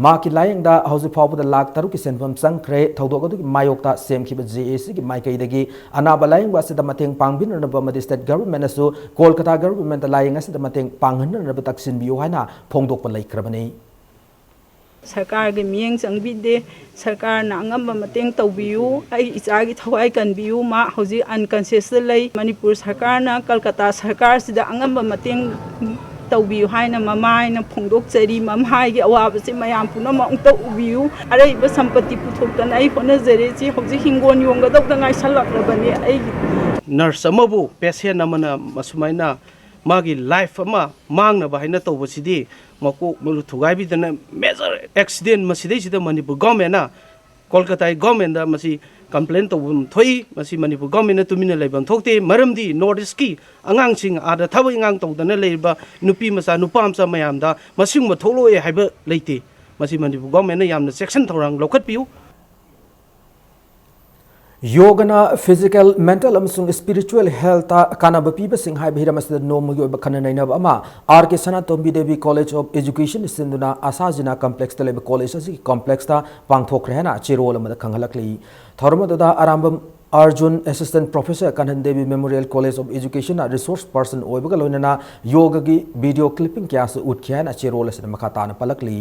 ꯃꯍꯥꯛꯀꯤ ꯂꯥꯌꯦꯡꯗ ꯍꯧꯖꯤꯛ ꯐꯥꯎꯕꯗ ꯂꯥꯈ ꯇꯔꯨꯛꯀꯤ ꯁꯦꯟꯐꯝ ꯆꯪꯈ꯭ꯔꯦ꯫ ꯊꯧꯗꯣꯛ ꯑꯗꯨꯒꯤ ꯃꯥꯌꯣꯛꯇ ꯁꯦꯝꯈꯤꯕ J A Cꯒꯤ ꯃꯥꯏꯀꯩꯗꯒꯤ ꯑꯅꯥꯕ ꯂꯥꯌꯦꯡꯕ ꯑꯁꯤꯗ ꯃꯇꯦꯡ ꯄꯥꯡꯕꯤꯅꯅꯕ ꯑꯃꯗꯤ ꯁ꯭ꯇꯦꯠ ꯒꯚꯔꯟꯃꯦꯟꯠꯅꯁꯨ ꯀꯣꯜꯀꯇꯥ ꯒꯚꯔꯟꯃꯦꯟꯠꯇ ꯂꯥꯌꯦꯡ ꯑꯁꯤꯗ ꯃꯇꯦꯡ ꯄꯥꯡꯍꯟꯅꯅꯕ ꯇꯛꯁꯤꯟꯕꯤꯌꯨ ꯍꯥꯏꯅ ꯐꯣꯡꯗꯣꯛꯄ ꯂꯩꯈ꯭ꯔꯕꯅꯤ꯫ ꯁꯔꯀꯥꯔꯒꯤ ꯃꯤꯠꯌꯦꯡ ꯆꯪꯕꯤꯗꯦ꯫ ꯁꯔꯀꯥꯔꯅ ꯑꯉꯝꯕ ꯃꯇꯦꯡ ꯇꯧꯕꯤꯌꯨ꯫ ꯑꯩ ꯏꯆꯥꯒꯤ ꯊꯋꯥꯏ ꯀꯟꯕꯤꯌꯨ꯫ ꯃꯥ ꯍꯧꯖꯤꯛ unconsciousꯇ ꯂꯩ꯫ ꯃꯅꯤꯄꯨꯔ ꯁꯔꯀꯥꯔꯅ ꯀꯜꯀꯇꯥ ꯁꯔꯀꯥꯔꯁꯤꯗ ꯑꯉꯝꯕ ꯃꯇꯦꯡ ꯇꯧꯕꯤꯌꯨ ꯍꯥꯏꯅ ꯃꯃꯥ ꯍꯥꯏꯅ ꯐꯣꯡꯗꯣꯛꯆꯔꯤ꯫ ꯃꯃꯥꯒꯤ ꯑꯋꯥꯕꯁꯤ ꯃꯌꯥꯝ ꯄꯨꯝꯅꯃꯛ ꯑꯃꯨꯛꯇ ꯎꯕꯤꯌꯨ꯫ ꯑꯔꯩꯕ ꯁꯝꯄꯇꯤ ꯄꯨꯊꯣꯛꯇꯅ ꯑꯩ ꯍꯣꯠꯅꯖꯔꯦ꯫ ꯁꯤ ꯍꯧꯖꯤꯛ ꯍꯤꯡꯒꯣꯜ ꯌꯣꯟꯒꯗꯧꯗ ꯉꯥꯏꯁꯜꯂꯛꯂꯕꯅꯤ ꯑꯩꯒꯤ꯫ ꯅꯔꯁ ꯑꯃꯕꯨ, ꯄꯦꯁꯦꯟ ꯑꯃꯅ ꯃꯁꯨꯃꯥꯏꯅ ꯃꯥꯒꯤ ꯂꯥꯏꯐ ꯑꯃ ꯃꯥꯡꯅꯕ ꯍꯥꯏꯅ ꯇꯧꯕꯁꯤꯗꯤ ꯃꯀꯣꯛ ꯃꯔꯨ ꯊꯨꯒꯥꯏꯕꯤꯗꯅ ꯃꯦꯖꯔ ꯑꯦꯛꯁꯤꯗꯦꯟ ꯃꯁꯤꯗꯩꯁꯤꯗ ꯃꯅꯤꯄꯨꯔ ꯒꯣꯔꯃꯦꯟꯅ ꯀꯣꯜꯀꯇꯥꯒꯤ ꯒꯣꯔꯃꯦꯟꯗ ꯃꯁꯤ ꯀꯝꯄ꯭ꯂꯦꯟ ꯇꯧꯐꯝ ꯊꯣꯛꯏ꯫ ꯃꯁꯤ ꯃꯅꯤꯄꯨꯔ ꯒꯣꯔꯃꯦꯟꯅ ꯇꯨꯃꯤꯟꯅ ꯂꯩꯐꯝ ꯊꯣꯛꯇꯦ꯫ ꯃꯔꯝꯗꯤ ꯅꯣꯔꯠ ꯏꯁꯀꯤ ꯑꯉꯥꯡꯁꯤꯡ ꯑꯥꯗ ꯊꯕꯛ ꯏꯪꯈꯥꯡ ꯇꯧꯗꯅ ꯂꯩꯔꯤꯕ ꯅꯨꯄꯤ ꯃꯆꯥ, ꯅꯨꯄꯥ ꯃꯆꯥ ꯃꯌꯥꯝꯗ ꯃꯁꯤꯒꯨꯝꯕ ꯊꯣꯛꯂꯛꯑꯣꯏ ꯍꯥꯏꯕ ꯂꯩꯇꯦ꯫ ꯃꯁꯤ ꯃꯅꯤꯄꯨꯔ ꯒꯣꯔꯃꯦꯟꯅ ꯌꯥꯝꯅ ꯆꯦꯛꯁꯤꯟ ꯊꯧꯔꯥꯡ ꯂꯧꯈꯠꯄꯤꯌꯨ꯫ ꯌꯣꯒꯅ physical, mental ꯑꯃꯁꯨꯡ spiritual healthꯇ ꯀꯥꯟꯅꯕ ꯄꯤꯕꯁꯤꯡ ꯍꯥꯏꯕ ꯍꯤꯔꯝ ꯑꯁꯤꯗ ꯅꯣꯡꯃꯒꯤ ꯑꯣꯏꯕ ꯈꯟꯅ ꯅꯩꯅꯕ ꯑꯃ R K Sanatombi Devi college of education ꯁꯤꯟꯗꯨꯅ ꯑꯁꯥꯖꯤꯅ ꯀꯝꯄ꯭ꯂꯦꯛꯁꯇ ꯂꯩꯕ ꯀꯣꯂꯦꯖ ꯑꯁꯤꯒꯤ ꯀꯝꯄ꯭ꯂꯦꯛꯁꯇ ꯄꯥꯡꯊꯣꯛꯈ꯭ꯔꯦ ꯍꯥꯏꯅ ꯆꯦꯔꯣꯜ ꯑꯃꯗ ꯈꯪꯍꯜꯂꯛꯂꯤ꯫ ꯊꯧꯔꯝ ꯑꯗꯨꯗ Arambam Arjun, assistant professor, Kanhan Devi memorial college of ꯑꯦꯖꯨꯀꯦꯁꯟꯅ ꯔꯤꯁꯣꯔꯁ ꯄꯔꯁꯟ ꯑꯣꯏꯕꯒ ꯂꯣꯏꯅꯅ ꯌꯣꯒꯒꯤ ꯚꯤꯗꯤꯑꯣ ꯀ꯭ꯂꯤꯞꯄꯤꯡ ꯀꯌꯥꯁꯨ ꯎꯠꯈꯤ ꯍꯥꯏꯅ ꯆꯦꯔꯣꯜ ꯑꯁꯤꯗ ꯃꯈꯥ ꯇꯥꯅ ꯄꯜꯂꯛꯂꯤ꯫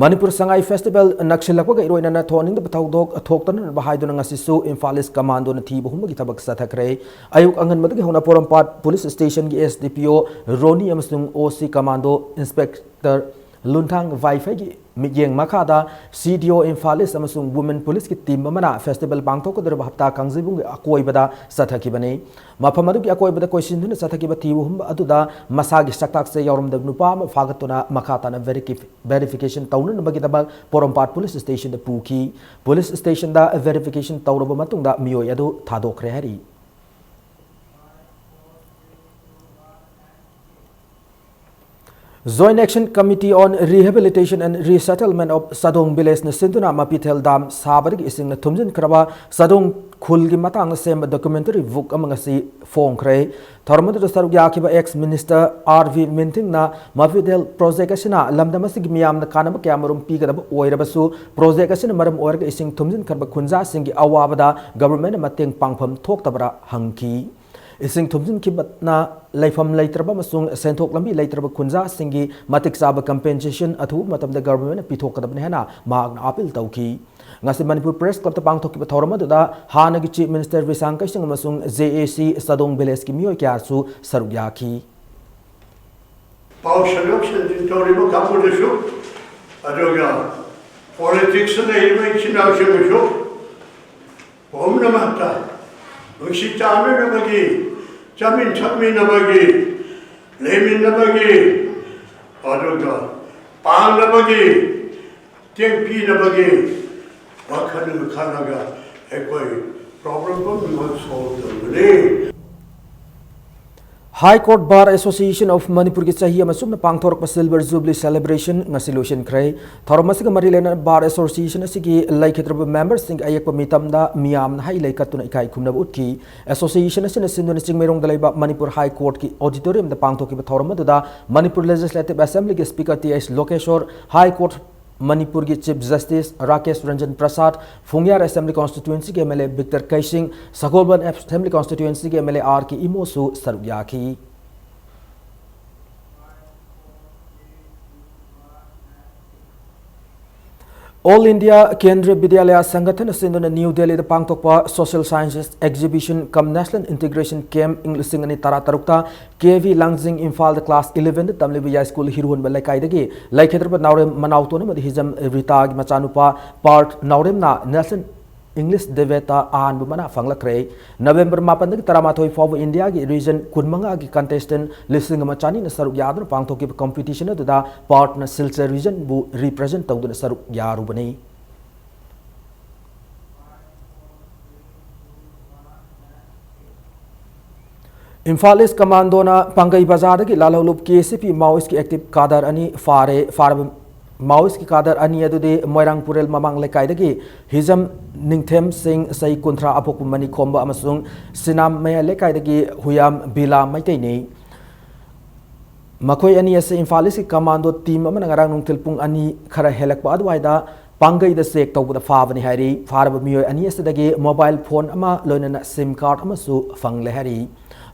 ꯃꯅꯤꯄꯨꯔ ꯁꯉꯥꯏ ꯐꯦꯁꯇꯤꯚꯦꯜ ꯅꯛꯁꯤꯜꯂꯛꯄꯒ ꯏꯔꯣꯏꯅꯅ ꯊꯣꯛꯍꯟꯅꯤꯡꯗꯕ ꯊꯧꯗꯣꯛ ꯊꯣꯛꯇꯅꯅꯕ ꯍꯥꯏꯗꯨꯅ ꯉꯁꯤꯁꯨ ꯏꯝꯐꯥꯜ ꯏꯁ ꯀꯃꯥꯟꯗꯣꯅ ꯊꯤꯕ ꯍꯨꯝꯕꯒꯤ ꯊꯕꯛ ꯆꯠꯊꯈ꯭ꯔꯦ꯫ ꯑꯌꯨꯛ ꯑꯉꯟꯕꯗꯒꯤ ꯍꯧꯅ ꯄꯣꯔꯣꯝꯄꯥꯠ ꯄꯨꯂꯤꯁ ꯁ꯭ꯇꯦꯁꯟꯒꯤ S D P O Roni ꯑꯃꯁꯨꯡ O C commando inspector Lunthang ꯋꯥꯏꯐꯩꯒꯤ ꯃꯤꯠꯌꯦꯡ ꯃꯈꯥꯗ C D O ꯏꯝꯐꯥꯜ ꯏꯁ ꯑꯃꯁꯨꯡ ꯋꯨꯃꯦꯟ ꯄꯨꯂꯤꯁꯀꯤ ꯇꯤꯝ ꯑꯃꯅ ꯐꯦꯁꯇꯤꯚꯦꯜ ꯄꯥꯡꯊꯣꯛꯀꯗꯧꯔꯤꯕ ꯍꯞꯇꯥ ꯀꯥꯡꯖꯩꯕꯨꯡꯒꯤ ꯑꯀꯣꯏꯕꯗ ꯆꯠꯊꯈꯤꯕꯅꯤ꯫ ꯃꯐꯝ ꯑꯗꯨꯒꯤ ꯑꯀꯣꯏꯕꯗ ꯀꯣꯏꯁꯤꯟꯗꯨꯅ ꯆꯠꯊꯈꯤꯕ ꯊꯤꯕ ꯍꯨꯝꯕ ꯑꯗꯨꯗ ꯃꯁꯥꯒꯤ ꯁꯛꯇꯥꯛꯁꯦ ꯌꯥꯎꯔꯝꯗꯕ ꯅꯨꯄꯥ ꯑꯃ ꯐꯥꯒꯠꯇꯨꯅ ꯃꯈꯥ ꯇꯥꯅ ꯚꯦꯔꯤꯐꯤ-, ꯚꯦꯔꯤꯐꯤꯀꯦꯁꯟ ꯇꯧꯅꯅꯕꯒꯤꯗꯃꯛ ꯄꯣꯔꯣꯝꯄꯥꯠ ꯄꯨꯂꯤꯁ ꯁ꯭ꯇꯦꯁꯟꯗ ꯄꯨꯈꯤ꯫ ꯄꯨꯂꯤꯁ ꯁ꯭ꯇꯦꯁꯟꯗ ꯚꯦꯔꯤꯐꯤꯀꯦꯁꯟ ꯇꯧꯔꯕ ꯃꯇꯨꯡꯗ ꯃꯤꯑꯣꯏ ꯑꯗꯨ ꯊꯥꯗꯣꯛꯈ꯭ꯔꯦ ꯍꯥꯏꯔꯤ꯫ Joint Action Committee on Rehabilitation and Resettlement of Sadong Village ꯅ ꯁꯤꯟꯗꯨꯅ ꯃꯄꯤꯊꯦꯜ ꯗꯥꯝ ꯁꯥꯕꯗꯒꯤ ꯏꯁꯤꯡꯅ ꯊꯨꯝꯖꯤꯟꯈ꯭ꯔꯕ ꯁꯥꯗꯣꯡ ꯈꯨꯜꯒꯤ ꯃꯇꯥꯡꯗ ꯁꯦꯝꯕ ꯗꯣꯀꯨꯃꯦꯟꯇꯔꯤ ꯕꯨꯛ ꯑꯃ ꯉꯁꯤ ꯐꯣꯡꯈ꯭ꯔꯦ꯫ ꯊꯧꯔꯝ ꯑꯗꯨꯗ ꯁꯔꯨꯛ ꯌꯥꯈꯤꯕ ꯑꯦꯛꯁ ꯃꯤꯅꯤꯁꯇꯔ R V ꯃꯤꯟꯊꯤꯡꯅ ꯃꯄꯤꯊꯦꯜ ꯄ꯭ꯔꯣꯖꯦꯛ ꯑꯁꯤꯅ ꯂꯝꯗꯝ ꯑꯁꯤꯒꯤ ꯃꯤꯌꯥꯝꯅ ꯀꯥꯟꯅꯕ ꯀꯌꯥꯃꯔꯨꯝ ꯄꯤꯒꯗꯕ ꯑꯣꯏꯔꯕꯁꯨ, ꯄ꯭ꯔꯣꯖꯦꯛ ꯑꯁꯤꯅ ꯃꯔꯝ ꯑꯣꯏꯔꯒ ꯏꯁꯤꯡ ꯊꯨꯝꯖꯤꯟꯈ꯭ꯔꯕ ꯈꯨꯟꯖꯥꯁꯤꯡꯒꯤ ꯑꯋꯥꯕꯗ ꯒꯚꯔꯟꯃꯦꯟꯠꯅ ꯃꯇꯦꯡ ꯄꯥꯡꯐꯝ ꯊꯣꯛꯇꯕ꯭ꯔꯥ ꯍꯪꯈꯤ꯫ ꯏꯁꯤꯡ ꯊꯨꯝꯖꯤꯟꯈꯤꯕꯅ ꯂꯩꯐꯝ ꯂꯩꯇ꯭ꯔꯕ ꯑꯃꯁꯨꯡ ꯁꯦꯟꯊꯣꯛ ꯂꯝꯕꯤ ꯂꯩꯇ꯭ꯔꯕ ꯈꯨꯟꯖꯥꯁꯤꯡꯒꯤ ꯃꯇꯤꯛ ꯆꯥꯕ ꯀꯝꯄꯦꯟꯁꯦꯁꯟ ꯑꯊꯨꯕ ꯃꯇꯝꯗ ꯒꯚꯔꯟꯃꯦꯟꯠꯅ ꯄꯤꯊꯣꯛꯀꯗꯕꯅꯤ ꯍꯥꯏꯅ ꯃꯍꯥꯛꯅ ꯑꯥꯄꯤꯜ ꯇꯧꯈꯤ꯫ ꯉꯁꯤ ꯃꯅꯤꯄꯨꯔ ꯄ꯭ꯔꯦꯁ ꯀ꯭ꯂꯕꯇ ꯄꯥꯡꯊꯣꯛꯈꯤꯕ ꯊꯧꯔꯝ ꯑꯗꯨꯗ ꯍꯥꯟꯅꯒꯤ ꯆꯤꯐ ꯃꯤꯅꯤꯁꯇꯔ ꯕꯤꯁꯥꯡ ꯀꯩꯁꯤꯡ ꯑꯃꯁꯨꯡ J A C ꯁꯥꯗꯣꯡ ꯚꯤꯂꯦꯖꯀꯤ ꯃꯤꯑꯣꯏ ꯀꯌꯥꯁꯨ ꯁꯔꯨꯛ ꯌꯥꯈꯤ꯫ ꯄꯥꯎ ꯁꯟꯗꯣꯛ ꯁꯟꯖꯤꯟ ꯇꯧꯔꯤꯕ ꯀꯥꯡꯕꯨꯗꯁꯨ, ꯑꯗꯨꯒ ꯄꯣꯂꯤꯇꯤꯛꯁꯇ ꯂꯩꯔꯤꯕ ꯏꯆꯤꯟ ꯏꯅꯥꯎꯁꯤꯡꯕꯨꯁꯨ ꯄꯨꯝꯅꯃꯛꯇ ꯅꯨꯡꯁꯤ ꯆꯥꯟꯅꯅꯕꯒꯤ, ꯆꯥꯃꯤꯟ ꯊꯛꯃꯤꯟꯅꯕꯒꯤ, ꯂꯩꯃꯤꯟꯅꯕꯒꯤ, ꯑꯗꯨꯒ ꯄꯥꯡꯅꯕꯒꯤ, ꯇꯦꯛꯄꯤꯅꯕꯒꯤ ꯋꯥꯈꯜ ꯈꯜꯂꯒ ꯑꯩꯈꯣꯏ ꯄ꯭ꯔꯣꯕ꯭ꯂꯦꯝ ꯄꯨꯝꯅꯃꯛ ꯁꯣꯜꯕ ꯇꯧꯒꯅꯤ꯫ High Court Bar Association of ꯃꯅꯤꯄꯨꯔꯒꯤ ꯆꯍꯤ ꯑꯃ ꯆꯨꯞꯅ ꯄꯥꯡꯊꯣꯔꯛꯄ Silver Jubilee Celebration ꯉꯁꯤ ꯂꯣꯏꯁꯤꯟꯈ꯭ꯔꯦ꯫ ꯊꯧꯔꯝ ꯑꯁꯤꯒ ꯃꯔꯤ ꯂꯩꯅꯅ ꯕꯥꯔ ꯑꯦꯁꯣꯁꯤꯌꯦꯁꯟ ꯑꯁꯤꯒꯤ ꯂꯩꯈꯤꯗ꯭ꯔꯕ ꯃꯦꯝꯕꯔꯁꯤꯡꯒꯤ ꯑꯌꯦꯛꯄ ꯃꯤꯇꯝꯗ ꯃꯤꯌꯥꯝꯅ ꯍꯩ ꯂꯩ ꯀꯠꯇꯨꯅ ꯏꯀꯥꯏ ꯈꯨꯝꯅꯕ ꯎꯠꯈꯤ꯫ ꯑꯦꯁꯣꯁꯤꯌꯦꯁꯟ ꯑꯁꯤꯅ ꯁꯤꯟꯗꯨꯅ ꯆꯤꯡꯃꯩꯔꯣꯡꯗ ꯂꯩꯕ ꯃꯅꯤꯄꯨꯔ ꯍꯥꯏ ꯀꯣꯔꯠꯀꯤ ꯑꯣꯗꯤꯇꯣꯔꯤꯌꯝꯗ ꯄꯥꯡꯊꯣꯛꯈꯤꯕ ꯊꯧꯔꯝ ꯑꯗꯨꯗ ꯃꯅꯤꯄꯨꯔ ꯂꯦꯖꯤꯁꯂꯦꯇꯤꯚ ꯑꯦꯁꯦꯝꯕ꯭ꯂꯤꯒꯤ speaker T H Lokeshwar, high court ꯃꯅꯤꯄꯨꯔꯒꯤ chief justice Rakesh Ranjan Prasad, Phungyar assembly ꯀꯣꯟꯁꯇꯤꯇ꯭ꯋꯦꯟꯁꯤꯒꯤ M L A Victor Keishing, Sagolband assembly ꯀꯣꯟꯁꯇꯤꯇ꯭ꯋꯦꯟꯁꯤꯒꯤ M L A R K ꯏꯃꯣꯁꯨ ꯁꯔꯨꯛ ꯌꯥꯈꯤ꯫ All India Kendriya Vidyalaya Sangathan ꯁꯤꯟꯗꯨꯅ ꯅ꯭ꯌꯨ ꯗꯦꯜꯂꯤꯗ ꯄꯥꯡꯊꯣꯛꯄ Social Sciences Exhibition cum National Integration Camp ꯏꯪ ꯂꯤꯁꯤꯡ ꯑꯅꯤ ꯇꯔꯥ ꯇꯔꯨꯛꯇ ꯀꯦ ꯚꯤ ꯂꯥꯡꯖꯤꯡ ꯏꯝꯐꯥꯜꯗ class elevenꯗ ꯇꯝꯂꯤꯕ ꯌꯥꯏꯁ꯭ꯀꯨꯜ ꯍꯤꯔꯨꯍꯟꯕ ꯂꯩꯀꯥꯏꯗꯒꯤ ꯂꯩꯈꯤꯗ꯭ꯔꯕ ꯅꯥꯎꯔꯦꯝ ꯃꯅꯥꯎꯇꯣꯟ ꯑꯃꯗꯤ ꯍꯤꯖꯝ ꯔꯤꯇꯥꯒꯤ ꯃꯆꯥꯅꯨꯄꯥ ꯄꯥꯔꯊ ꯅꯥꯎꯔꯦꯝꯅ National English Debate ꯑꯍꯥꯟꯕ ꯃꯅꯥ ꯐꯪꯂꯛꯈ꯭ꯔꯦ꯫ ꯅꯕꯦꯝꯕꯔ ꯃꯥꯄꯟꯗꯒꯤ ꯇꯔꯥꯃꯥꯊꯣꯏ ꯐꯥꯎꯕ ꯏꯟꯗꯤꯌꯥꯒꯤ region ꯀꯨꯟꯃꯉꯥꯒꯤ contestant ꯂꯤꯁꯤꯡ ꯑꯃ ꯆꯅꯤꯅ ꯁꯔꯨꯛ ꯌꯥꯗꯨꯅ ꯄꯥꯡꯊꯣꯛꯈꯤꯕ competition ꯑꯗꯨꯗ ꯄꯥꯔꯊꯅ ꯁꯤꯜꯆꯔ regionꯕꯨ represent ꯇꯧꯗꯨꯅ ꯁꯔꯨꯛ ꯌꯥꯔꯨꯕꯅꯤ꯫ ꯏꯝꯐꯥꯜ East Commandoꯅ ꯄꯥꯡꯒꯩ ꯕꯖꯥꯔꯗꯒꯤ ꯂꯥꯜꯍꯧꯂꯨꯞ ꯀꯦ ꯑꯦꯁ ꯁꯤ ꯄꯤ Maoistꯀꯤ active cadre ꯑꯅꯤ ꯐꯥꯔꯦ꯫ ꯐꯥꯔꯕ Maoistꯀꯤ cadre ꯑꯅꯤ ꯑꯗꯨꯗꯤ ꯃꯣꯏꯔꯥꯡ ꯄꯨꯔꯦꯜ ꯃꯃꯥꯡ ꯂꯩꯀꯥꯏꯗꯒꯤ ꯍꯤꯖꯝ ꯅꯤꯡꯊꯦꯝ ꯁꯤꯡ, ꯆꯍꯤ ꯀꯨꯟꯊ꯭ꯔꯥ, ꯑꯄꯣꯛꯄ ꯃꯅꯤꯈꯣꯝꯕ ꯑꯃꯁꯨꯡ ꯁꯤꯅꯥꯝ ꯃꯌꯥꯏ ꯂꯩꯀꯥꯏꯗꯒꯤ ꯍꯨꯌꯥꯝ ꯕꯤꯂꯥ ꯃꯩꯇꯩꯅꯤ꯫ ꯃꯈꯣꯏ ꯑꯅꯤ ꯑꯁꯤ ꯏꯝꯐꯥꯜ Eastꯀꯤ commando team ꯑꯃꯅ ꯉꯔꯥꯡ ꯅꯨꯡꯊꯤꯜ ꯄꯨꯡ ꯑꯅꯤ ꯈꯔ ꯍꯦꯜꯂꯛꯄ ꯑꯗꯨꯋꯥꯏꯗ ꯄꯥꯡꯒꯩꯗ check ꯇꯧꯕꯗ ꯐꯥꯕꯅꯤ ꯍꯥꯏꯔꯤ꯫ ꯐꯥꯔꯕ ꯃꯤꯑꯣꯏ ꯑꯅꯤ ꯑꯁꯤꯗꯒꯤ mobile phone ꯑꯃ ꯂꯣꯏꯅꯅ SIM card ꯑꯃꯁꯨ ꯐꯪꯂꯦ ꯍꯥꯏꯔꯤ꯫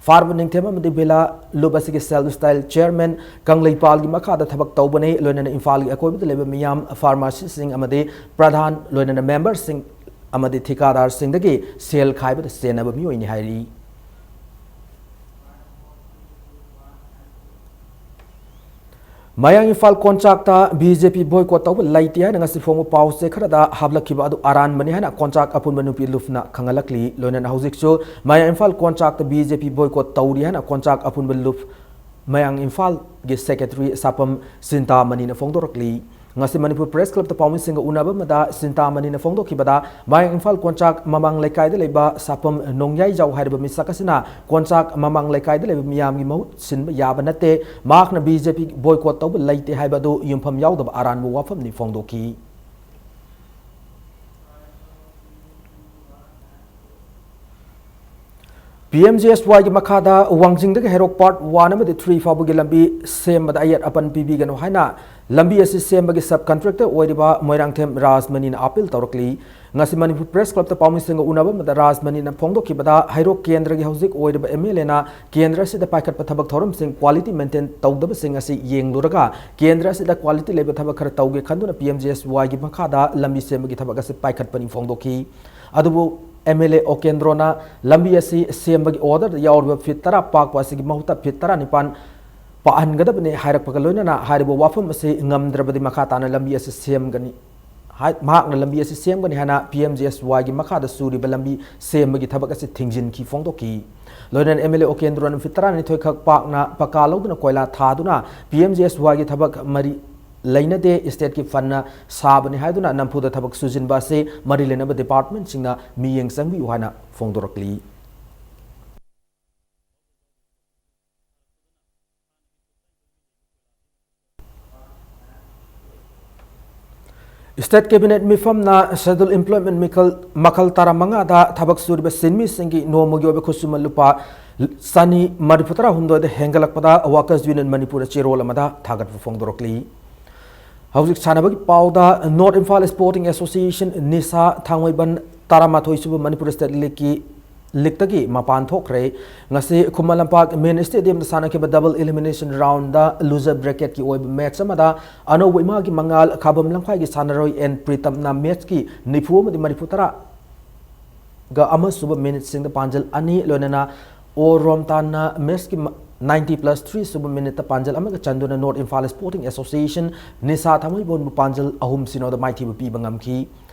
ꯐꯥꯔꯕ ꯅꯤꯡꯊꯦꯝ ꯑꯃꯗꯤ ꯕꯤꯂꯥ ꯂꯨꯞ ꯑꯁꯤꯒꯤ Self Styled Chairman ꯀꯪꯂꯩꯄꯥꯜꯒꯤ ꯃꯈꯥꯗ ꯊꯕꯛ ꯇꯧꯕꯅꯤ꯫ ꯂꯣꯏꯅꯅ ꯏꯝꯐꯥꯜꯒꯤ ꯑꯀꯣꯏꯕꯗ ꯂꯩꯕ ꯃꯤꯌꯥꯝ, pharmacyꯁꯤꯡ ꯑꯃꯗꯤ ꯄ꯭ꯔꯙꯥꯟ, ꯂꯣꯏꯅꯅ memberꯁꯤꯡ ꯑꯃꯗꯤ ꯊꯤꯀꯥꯗꯥꯔꯁꯤꯡꯗꯒꯤ ꯁꯦꯜ ꯈꯥꯏꯕꯗ ꯆꯦꯟꯅꯕ ꯃꯤꯑꯣꯏꯅꯤ ꯍꯥꯏꯔꯤ꯫ ꯃꯌꯥꯡ ꯏꯝꯐꯥꯜ ꯀꯣꯟꯆꯥꯛꯇ ꯕꯤ ꯖꯦ ꯄꯤ boycott ꯇꯧꯕ ꯂꯩꯇꯦ ꯍꯥꯏꯅ ꯉꯁꯤ ꯐꯣꯡꯕ ꯄꯥꯎꯆꯦ ꯈꯔꯗ ꯍꯥꯞꯂꯛꯈꯤꯕ ꯑꯗꯨ ꯑꯔꯥꯟꯕꯅꯤ ꯍꯥꯏꯅ ꯀꯣꯟꯆꯥꯛ ꯑꯄꯨꯟꯕ ꯅꯨꯄꯤ ꯂꯨꯞꯅ ꯈꯪꯍꯜꯂꯛꯂꯤ꯫ ꯂꯣꯏꯅꯅ ꯍꯧꯖꯤꯛꯁꯨ ꯃꯌꯥꯡ ꯏꯝꯐꯥꯜ ꯀꯣꯟꯆꯥꯛꯇ ꯕꯤ ꯖꯦ ꯄꯤ boycott ꯇꯧꯔꯤ ꯍꯥꯏꯅ ꯀꯣꯟꯆꯥꯛ ꯑꯄꯨꯟꯕ ꯂꯨꯞ ꯃꯌꯥꯡ ꯏꯝꯐꯥꯜꯒꯤ secretary ꯁꯥꯄꯝ ꯁꯤꯟꯇꯥꯃꯅꯤꯅ ꯐꯣꯡꯗꯣꯔꯛꯂꯤ꯫ ꯉꯁꯤ ꯃꯅꯤꯄꯨꯔ Press Clubꯇ ꯄꯥꯎꯃꯤꯁꯤꯡꯒ ꯎꯅꯕ ꯑꯃꯗ ꯁꯤꯟꯇꯥꯃꯅꯤꯅ ꯐꯣꯡꯗꯣꯛꯈꯤꯕꯗ, ꯃꯌꯥꯡ ꯏꯝꯐꯥꯜ ꯀꯣꯟꯆꯥꯛ ꯃꯃꯥꯡ ꯂꯩꯀꯥꯏꯗ ꯂꯩꯕ ꯁꯥꯄꯝ ꯅꯣꯡꯌꯥꯏꯖꯥꯎ ꯍꯥꯏꯔꯤꯕ ꯃꯤꯁꯛ ꯑꯁꯤꯅ ꯀꯣꯟꯆꯥꯛ ꯃꯃꯥꯡ ꯂꯩꯀꯥꯏꯗ ꯂꯩꯕ ꯃꯤꯌꯥꯝꯒꯤ ꯃꯍꯨꯠ ꯁꯤꯟꯕ ꯌꯥꯕ ꯅꯠꯇꯦ, ꯃꯍꯥꯛꯅ ꯕꯤ ꯖꯦ ꯄꯤ boycott ꯇꯧꯕ ꯂꯩꯇꯦ ꯍꯥꯏꯕ ꯑꯗꯨ ꯌꯨꯝꯐꯝ ꯌꯥꯎꯗꯕ ꯑꯔꯥꯟꯕ ꯋꯥꯐꯝꯅꯤ ꯐꯣꯡꯗꯣꯛꯈꯤ꯫ ꯄꯤ ꯑꯦꯝ ꯖꯤ ꯑꯦꯁ ꯋꯥꯏꯒꯤ ꯃꯈꯥꯗ ꯋꯥꯡꯖꯤꯡꯗꯒꯤ ꯍꯩꯔꯣꯛ part one ꯑꯃꯗꯤ three ꯐꯥꯎꯕꯒꯤ ꯂꯝꯕꯤ ꯁꯦꯝꯕꯗ ꯑꯌꯦꯠ ꯑꯄꯟ ꯄꯤꯕꯤꯒꯅꯨ ꯍꯥꯏꯅ ꯂꯝꯕꯤ ꯑꯁꯤ ꯁꯦꯝꯕꯒꯤ ꯁꯕ ꯀꯟꯇ꯭ꯔꯦꯛꯇꯔ ꯑꯣꯏꯔꯤꯕ ꯃꯣꯏꯔꯥꯡꯊꯦꯝ ꯔꯥꯖꯃꯅꯤꯅ ꯑꯥꯄꯤꯜ ꯇꯧꯔꯛꯂꯤ꯫ ꯉꯁꯤ ꯃꯅꯤꯄꯨꯔ ꯄ꯭ꯔꯦꯁ ꯀ꯭ꯂꯕꯇ ꯄꯥꯎꯃꯤꯁꯤꯡꯒ ꯎꯅꯕ ꯑꯃꯗ ꯔꯥꯖꯃꯅꯤꯅ ꯐꯣꯡꯗꯣꯛꯈꯤꯕꯗ, ꯍꯩꯔꯣꯛ ꯀꯦꯟꯗ꯭ꯔꯒꯤ ꯍꯧꯖꯤꯛ ꯑꯣꯏꯔꯤꯕ ꯑꯦꯝ ꯑꯦꯜ ꯑꯦꯅ ꯀꯦꯟꯗ꯭ꯔ ꯑꯁꯤꯗ ꯄꯥꯏꯈꯠꯄ ꯊꯕꯛ ꯊꯧꯔꯝꯁꯤꯡ ꯀ꯭ꯋꯥꯂꯤꯇꯤ ꯃꯦꯟꯇꯦꯟ ꯇꯧꯗꯕꯁꯤꯡ ꯑꯁꯤ ꯌꯦꯡꯂꯨꯔꯒ ꯀꯦꯟꯗ꯭ꯔ ꯑꯁꯤꯗ ꯀ꯭ꯋꯥꯂꯤꯇꯤ ꯂꯩꯕ ꯊꯕꯛ ꯈꯔ ꯇꯧꯒꯦ ꯈꯟꯗꯨꯅ ꯄꯤ ꯑꯦꯝ ꯖꯤ ꯑꯦꯁ ꯋꯥꯏꯒꯤ ꯃꯈꯥꯗ ꯂꯝꯕꯤ ꯁꯦꯝꯕꯒꯤ ꯊꯕꯛ ꯑꯁꯤ ꯄꯥꯏꯈꯠꯄꯅꯤ ꯐꯣꯡꯗꯣꯛꯈꯤ꯫ ꯑꯗꯨꯕꯨ ꯑꯦꯝ ꯑꯦꯜ ꯑꯦ ꯑꯣꯀꯦꯟꯗ꯭ꯔꯣꯅ ꯂꯝꯕꯤ ꯑꯁꯤ ꯁꯦꯝꯕꯒꯤ ꯑꯣꯔꯗꯔꯗ ꯌꯥꯎꯔꯤꯕ ꯐꯤꯠ ꯇꯔꯥ ꯄꯥꯛꯄ ꯑꯁꯤꯒꯤ ꯃꯍꯨꯠꯇ ꯐꯤꯠ ꯇꯔꯥꯅꯤꯄꯥꯟ ꯄꯥꯛꯍꯟꯒꯗꯕꯅꯤ ꯍꯥꯏꯔꯛꯄꯒ ꯂꯣꯏꯅꯅ ꯍꯥꯏꯔꯤꯕ ꯋꯥꯐꯝ ꯑꯁꯤ ꯉꯝꯗ꯭ꯔꯕꯗꯤ ꯃꯈꯥ ꯇꯥꯅ ꯂꯝꯕꯤ ꯑꯁꯤ ꯁꯦꯝꯒꯅꯤ꯫ ꯍꯥꯏ-, ꯃꯍꯥꯛꯅ ꯂꯝꯕꯤ ꯑꯁꯤ ꯁꯦꯝꯒꯅꯤ ꯍꯥꯏꯅ ꯄꯤ ꯑꯦꯝ ꯖꯤ ꯑꯦꯁ ꯋꯥꯏꯒꯤ ꯃꯈꯥꯗ ꯁꯨꯔꯤꯕ ꯂꯝꯕꯤ ꯁꯦꯝꯕꯒꯤ ꯊꯕꯛ ꯑꯁꯤ ꯊꯤꯡꯖꯤꯟꯈꯤ ꯐꯣꯡꯗꯣꯛꯈꯤ꯫ ꯂꯣꯏꯅꯅ ꯑꯦꯝ ꯑꯦꯜ ꯑꯦ ꯑꯣꯀꯦꯟꯗ꯭ꯔꯣꯅ ꯐꯤꯠ ꯇꯔꯥꯅꯤꯊꯣꯏ ꯈꯛ ꯄꯥꯛꯅ ꯄꯀꯥ ꯂꯧꯗꯨꯅ ꯀꯣꯏꯂꯥ ꯊꯥꯗꯨꯅ ꯄꯤ ꯑꯦꯝ ꯖꯤ ꯑꯦꯁ ꯋꯥꯏꯒꯤ ꯊꯕꯛ ꯃꯔꯤ ꯂꯩꯅꯗꯦ, ꯏꯁꯇꯦꯠꯀꯤ ꯐꯟꯅ ꯁꯥꯕꯅꯤ ꯍꯥꯏꯗꯨꯅ ꯅꯝꯐꯨꯗ ꯊꯕꯛ ꯁꯨꯖꯤꯟꯕ ꯑꯁꯤ ꯃꯔꯤ ꯂꯩꯅꯕ ꯗꯤꯄꯥꯔꯠꯃꯦꯟꯁꯤꯡꯅ ꯃꯤꯠꯌꯦꯡ ꯆꯪꯕꯤꯌꯨ ꯍꯥꯏꯅ ꯐꯣꯡꯗꯣꯔꯛꯂꯤ꯫ ꯏꯁꯇꯦꯠ ꯀꯦꯕꯤꯅꯦꯠ ꯃꯤꯐꯝꯅ ꯁꯦꯗꯨꯜ ꯏꯝꯄ꯭ꯂꯣꯏꯃꯦꯟ ꯃꯈꯜ, ꯃꯈꯜ ꯇꯔꯥꯃꯉꯥꯗ ꯊꯕꯛ ꯁꯨꯔꯤꯕ ꯁꯤꯟꯃꯤꯁꯤꯡꯒꯤ ꯅꯣꯡꯃꯒꯤ ꯑꯣꯏꯕ ꯈꯨꯠꯁꯨꯃꯟ ꯂꯨꯄꯥ ꯆꯅꯤ ꯃꯔꯤꯐꯨ ꯇꯔꯥꯍꯨꯝꯗꯣꯏꯗ ꯍꯦꯟꯒꯠꯂꯛꯄꯗ ꯋꯥꯀꯔꯁ ꯌꯨꯅꯤꯌꯟ ꯃꯅꯤꯄꯨꯔꯗ ꯆꯦꯔꯣꯜ ꯑꯃꯗ ꯊꯥꯒꯠꯄ ꯐꯣꯡꯗꯣꯔꯛꯂꯤ꯫ ꯍꯧꯖꯤꯛ ꯁꯥꯟꯅꯕꯒꯤ ꯄꯥꯎꯗ, ꯅꯣꯔꯠ ꯏꯝꯐꯥꯜ ꯁ꯭ꯄꯣꯔꯇꯤꯡ ꯑꯦꯁꯣꯁꯤꯌꯦꯁꯟ, ꯅꯤꯁꯥ, ꯊꯥꯡꯃꯩꯕꯟ ꯇꯔꯥꯃꯥꯊꯣꯏ ꯁꯨꯕ ꯃꯅꯤꯄꯨꯔ ꯁ꯭ꯇꯦꯠ ꯂꯤꯒꯀꯤ, ꯂꯤꯒꯇꯒꯤ ꯃꯄꯥꯟ ꯊꯣꯛꯈ꯭ꯔꯦ꯫ ꯉꯁꯤ ꯈꯨꯃꯟ ꯂꯝꯄꯥꯛ ꯃꯦꯟ ꯁ꯭ꯇꯦꯗꯤꯌꯝꯗ ꯁꯥꯟꯅꯈꯤꯕ ꯗꯕꯜ ꯏꯂꯤꯃꯤꯅꯦꯁꯟ ꯔꯥꯎꯟꯗ ꯂꯨꯖꯔ ꯕ꯭ꯔꯦꯀꯦꯠꯀꯤ ꯑꯣꯏꯕ ꯃꯦꯆ ꯑꯃꯗ ꯑꯅꯧꯕ ꯏꯃꯥꯒꯤ ꯃꯉꯥꯜ ꯈꯥꯕꯝ ꯂꯝꯈꯥꯏꯒꯤ ꯁꯥꯟꯅꯔꯣꯏ ꯑꯦꯟ ꯄ꯭ꯔꯤꯇꯝꯅ ꯃꯦꯆꯀꯤ ꯅꯤꯐꯨ ꯑꯃꯗꯤ ꯃꯔꯤꯐꯨ ꯇꯔꯥ ꯒ ꯑꯃ ꯁꯨꯕ ꯃꯤꯅꯤꯠꯁꯤꯡꯗ ꯄꯥꯟꯖꯜ ꯑꯅꯤ, ꯂꯣꯏꯅꯅ ꯑꯣ ꯔꯣꯝꯇꯥꯟꯅ ꯃꯦꯆꯀꯤ ꯃ-, ꯅꯥꯏꯟꯇꯤ ꯄ꯭ꯂꯁ ꯊ꯭ꯔꯤ ꯁꯨꯕ ꯃꯤꯅꯤꯠꯇ ꯄꯥꯟꯖꯜ ꯑꯃꯒ ꯆꯟꯗꯨꯅ ꯅꯣꯔꯠ ꯏꯝꯐꯥꯜ ꯁ꯭ꯄꯣꯔꯇꯤꯡ ꯑꯦꯁꯣꯁꯤꯌꯦꯁꯟ ꯅꯤꯁꯥ ꯊꯥꯡꯃꯩꯕꯟꯕꯨ ꯄꯥꯟꯖꯜ ꯑꯍꯨꯝ ꯁꯤꯅꯣꯗ ꯃꯥꯏꯊꯤꯕ ꯄꯤꯕ ꯉꯝꯈꯤ꯫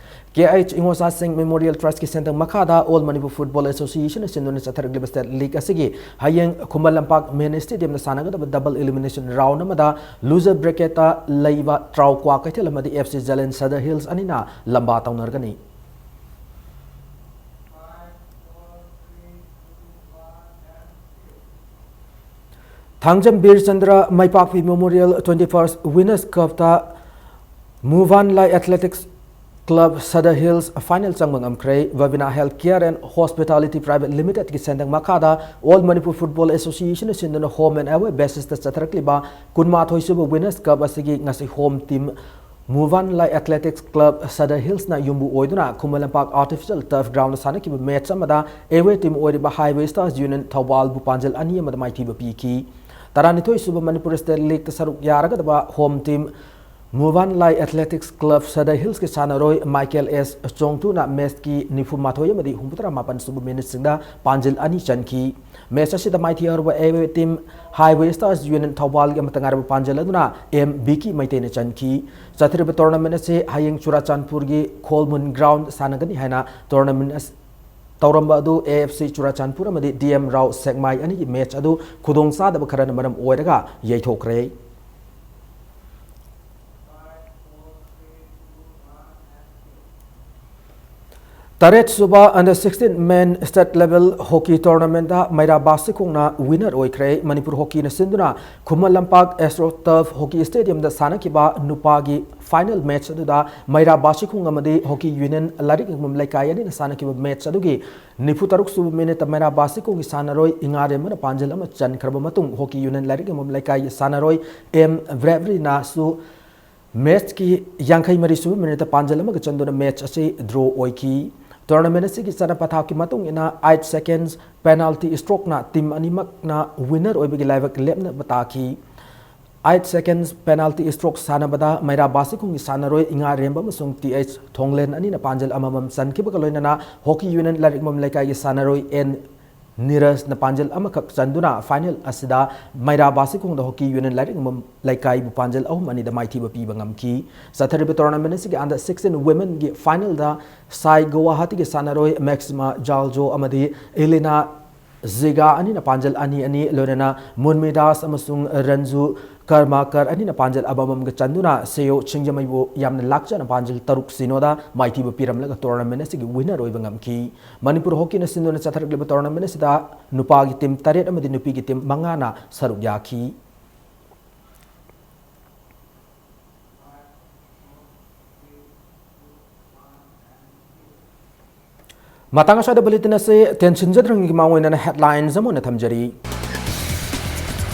ꯀꯦ ꯑꯩꯆ ꯏꯉꯣꯆꯥ ꯁꯤꯡ ꯃꯦꯃꯣꯔꯤꯌꯦꯜ ꯇ꯭ꯔꯁꯀꯤ ꯁꯦꯟꯊꯪ ꯃꯈꯥꯗ ꯑꯣꯜ ꯃꯅꯤꯄꯨꯔ ꯐꯨꯠꯕꯣꯜ ꯑꯦꯁꯣꯁꯤꯌꯦꯁꯟꯅ ꯁꯤꯟꯗꯨꯅ ꯆꯠꯊꯔꯛꯂꯤꯕ ꯁ꯭ꯇꯦꯠ ꯂꯤꯒ ꯑꯁꯤꯒꯤ ꯍꯌꯦꯡ ꯈꯨꯃꯟ ꯂꯝꯄꯥꯛ ꯃꯦꯟ ꯁ꯭ꯇꯦꯗꯤꯌꯝꯗ ꯁꯥꯟꯅꯒꯗꯕ ꯗꯕꯜ ꯏꯂꯤꯃꯤꯅꯦꯁꯟ ꯔꯥꯎꯟ ꯑꯃꯗ ꯂꯨꯖꯔ ꯕ꯭ꯔꯦꯀꯦꯠꯇ ꯂꯩꯕ ꯇ꯭ꯔꯥꯎ ꯀ꯭ꯋꯥꯀꯩꯊꯦꯜ ꯑꯃꯗꯤ F C Zealand Sadar hills ꯑꯅꯤꯅ ꯂꯝꯕꯥ ꯇꯧꯅꯔꯒꯅꯤ꯫ ꯊꯥꯡꯖꯝ ꯕꯤꯔꯆꯟꯗ꯭ꯔ ꯃꯩꯄꯥꯛꯄꯤ ꯃꯦꯃꯣꯔꯤꯌꯦꯜ ꯇ꯭ꯋꯦꯟꯇꯤ ꯐꯥꯔꯁ ꯋꯤꯅꯔꯁ ꯀꯞꯇ ꯃꯨꯚꯥꯟ ꯂꯥꯏ athletics Club Sadar Hills final ꯆꯪꯕ ꯉꯝꯈ꯭ꯔꯦ꯫ Vavina Health Care and Hospitality Private Limited ꯀꯤ ꯁꯦꯟꯗꯪ ꯃꯈꯥꯗ All Manipur Football Association ꯅ ꯁꯤꯟꯗꯨꯅ home and away basis ꯇ ꯆꯠꯊꯔꯛꯂꯤꯕ ꯀꯨꯟꯃꯥꯊꯣꯏ ꯁꯨꯕ Winners Cup ꯑꯁꯤꯒꯤ ꯉꯁꯤ home team Muvanlai Athletics Club Sadar Hills ꯅ ꯌꯨꯝꯕꯨ ꯑꯣꯏꯗꯨꯅ Khuman Lampak Artificial Turf Ground ꯗ ꯁꯥꯟꯅꯈꯤꯕ match ꯑꯃꯗ away team ꯑꯣꯏꯔꯤꯕ Highway Stars Union ꯊꯧꯕꯥꯜꯕꯨ ꯄꯥꯟꯖꯜ ꯑꯅꯤ ꯑꯃꯗ ꯃꯥꯏꯊꯤꯕ ꯄꯤꯈꯤ꯫ ꯇꯔꯥꯅꯤꯊꯣꯏ ꯁꯨꯕ Manipur State League ꯇ ꯁꯔꯨꯛ ꯌꯥꯔꯒꯗꯕ home team Muvanlai Athletics Club Sadar Hills ꯀꯤ ꯁꯥꯟꯅꯔꯣꯏ Michael S ꯆꯣꯡꯊꯨꯅ match ꯀꯤ ꯅꯤꯐꯨ ꯃꯥꯊꯣꯏ ꯑꯃꯗꯤ ꯍꯨꯝꯐꯨꯇꯔꯥ ꯃꯥꯄꯟ ꯁꯨꯕ minute ꯁꯤꯡꯗ ꯄꯥꯟꯖꯤꯜ ꯑꯅꯤ ꯆꯟꯈꯤ꯫ Match ꯑꯁꯤꯗ ꯃꯥꯏꯊꯤ ꯍꯧꯔꯕ away team Highway Stars Union Thoubal ꯒꯤ ꯑꯃꯠꯇ ꯉꯥꯏꯔꯕ ꯄꯥꯟꯖꯤꯜ ꯑꯗꯨꯅ M ꯕꯤꯀꯤ ꯃꯩꯇꯩꯅ ꯆꯟꯈꯤ꯫ ꯆꯠꯊꯔꯤꯕ tournament ꯑꯁꯤ ꯍꯌꯦꯡ ꯆꯨꯔꯥꯆꯥꯟꯄꯨꯔꯒꯤ ꯈꯣꯜꯃꯨꯟ ground ꯁꯥꯟꯅꯒꯅꯤ ꯍꯥꯏꯅ tournament ꯑꯁꯤ ꯇꯧꯔꯝꯕ ꯑꯗꯨ A F C ꯆꯨꯔꯥꯆꯥꯟꯄꯨꯔ ꯑꯃꯗꯤ D M Rao ꯁꯦꯛꯃꯥꯏ ꯑꯅꯤꯒꯤ match ꯑꯗꯨ ꯈꯨꯗꯣꯡꯆꯥꯗꯕ ꯈꯔꯅ ꯃꯔꯝ ꯑꯣꯏꯔꯒ ꯌꯩꯊꯣꯛꯈ꯭ꯔꯦ꯫ ꯇꯔꯦꯠ ꯁꯨꯕ Under sixteen Men State Level Hockey Tournament ꯗ ꯃꯩꯔꯥ ꯕꯥꯁꯤꯈꯣꯡꯅ winner ꯑꯣꯏꯈ꯭ꯔꯦ꯫ ꯃꯅꯤꯄꯨꯔ Hockey ꯅ ꯁꯤꯟꯗꯨꯅ Khuman Lampak Astro Turf Hockey Stadium ꯗ ꯁꯥꯟꯅꯈꯤꯕ ꯅꯨꯄꯥꯒꯤ final match ꯑꯗꯨꯗ ꯃꯩꯔꯥ ꯕꯥꯁꯤꯈꯣꯡ ꯑꯃꯗꯤ Hockey Union ꯂꯥꯏꯔꯤꯛ ꯌꯦꯡꯐꯝ ꯂꯩꯀꯥꯏ ꯑꯅꯤꯅ ꯁꯥꯟꯅꯈꯤꯕ match ꯑꯗꯨꯒꯤ ꯅꯤꯐꯨ ꯇꯔꯨꯛ ꯁꯨꯕ minute ꯇ ꯃꯩꯔꯥ ꯕꯥꯁꯤꯈꯣꯡꯒꯤ ꯁꯥꯟꯅꯔꯣꯏ ꯏꯉꯥꯔꯦꯝꯕꯅ ꯄꯥꯟꯖꯜ ꯑꯃ ꯆꯟꯈ꯭ꯔꯕ ꯃꯇꯨꯡ, Hockey Union ꯂꯥꯏꯔꯤꯛ ꯌꯦꯡꯐꯝ ꯂꯩꯀꯥꯏꯒꯤ ꯁꯥꯟꯅꯔꯣꯏ M Bravery ꯅꯁꯨ match ꯀꯤ ꯌꯥꯡꯈꯩ ꯃꯔꯤ ꯁꯨꯕ minute ꯇ ꯄꯥꯟꯖꯜ ꯑꯃꯒ ꯆꯟꯗꯨꯅ match ꯑꯁꯤ draw ꯑꯣꯏꯈꯤ꯫ Tournament ꯑꯁꯤꯒꯤ ꯆꯠꯅ ꯄꯊꯥꯞꯀꯤ ꯃꯇꯨꯡ ꯏꯟꯅ eight seconds penalty stroke ꯅ team ꯑꯅꯤꯃꯛꯅ winner ꯑꯣꯏꯕꯒꯤ ꯂꯥꯏꯕꯛ ꯂꯦꯞꯅꯕ ꯇꯥꯈꯤ꯫ Eight seconds penalty stroke ꯁꯥꯟꯅꯕꯗ ꯃꯩꯔꯥ ꯕꯥꯁꯤꯈꯣꯡꯒꯤ ꯁꯥꯟꯅꯔꯣꯏ ꯏꯉꯥꯔꯦꯝꯕ ꯑꯃꯁꯨꯡ T H ꯊꯣꯡꯂꯦꯟ ꯑꯅꯤꯅ ꯄꯥꯟꯖꯜ ꯑꯃꯃꯝ ꯆꯟꯈꯤꯕꯒ ꯂꯣꯏꯅꯅ Hockey Union ꯂꯥꯏꯔꯤꯛꯃꯝ ꯂꯩꯀꯥꯏꯒꯤ ꯁꯥꯟꯅꯔꯣꯏ N ꯅꯤꯔꯖꯅ ꯄꯥꯟꯖꯜ ꯑꯃꯈꯛ ꯆꯟꯗꯨꯅ final ꯑꯁꯤꯗ ꯃꯩꯔꯥ ꯕꯥꯁꯤꯈꯣꯡꯗ Hockey Union ꯂꯥꯏꯔꯤꯛꯃꯝ ꯂꯩꯀꯥꯏꯕꯨ ꯄꯥꯟꯖꯜ ꯑꯍꯨꯝ ꯑꯅꯤꯗ ꯃꯥꯏꯊꯤꯕ ꯄꯤꯕ ꯉꯝꯈꯤ꯫ ꯆꯠꯊꯔꯤꯕ tournament ꯑꯁꯤꯒꯤ under sixteen women ꯒꯤ final ꯗ ꯁꯥꯏ ꯒꯨꯋꯥꯍꯥꯇꯤꯒꯤ ꯁꯥꯟꯅꯔꯣꯏ Maxima ꯖꯥꯜꯖꯣ ꯑꯃꯗꯤ Elena ꯖꯤꯒꯥ ꯑꯅꯤꯅ ꯄꯥꯟꯖꯜ ꯑꯅꯤ ꯑꯅꯤ, ꯂꯣꯏꯅꯅ ꯃꯨꯟꯃꯤꯗꯥꯁ ꯑꯃꯁꯨꯡ ꯔꯟꯖꯨ ꯀꯔꯃꯥꯀꯔ ꯑꯅꯤꯅ ꯄꯥꯟꯖꯜ ꯑꯃꯃꯝꯒ ꯆꯟꯗꯨꯅ ꯁꯦꯌꯣ ꯁꯤꯡꯖꯃꯩꯕꯨ ꯌꯥꯝꯅ ꯂꯥꯛꯆꯅ ꯄꯥꯟꯖꯜ ꯇꯔꯨꯛ ꯁꯤꯅꯣꯗ ꯃꯥꯏꯊꯤꯕ ꯄꯤꯔꯝꯂꯒ tournament ꯑꯁꯤꯒꯤ winner ꯑꯣꯏꯕ ꯉꯝꯈꯤ꯫ ꯃꯅꯤꯄꯨꯔ Hockey ꯅ ꯁꯤꯟꯗꯨꯅ ꯆꯠꯊꯔꯛꯂꯤꯕ tournament ꯑꯁꯤꯗ ꯅꯨꯄꯥꯒꯤ team ꯇꯔꯦꯠ ꯑꯃꯗꯤ ꯅꯨꯄꯤꯒꯤ team ꯃꯉꯥꯅ ꯁꯔꯨꯛ ꯌꯥꯈꯤ꯫ ꯃꯇꯥꯡ ꯑꯁ꯭ꯋꯥꯏꯗ ꯕꯨꯂꯦꯇꯤꯟ ꯑꯁꯤ ꯇꯦꯟꯁꯤꯟꯖꯗ꯭ꯔꯤꯉꯩꯒꯤ ꯃꯃꯥꯡ ꯑꯣꯏꯅ ꯍꯦꯗꯂꯥꯏꯟꯁ ꯑꯃ ꯑꯣꯏꯅ ꯊꯝꯖꯔꯤ꯫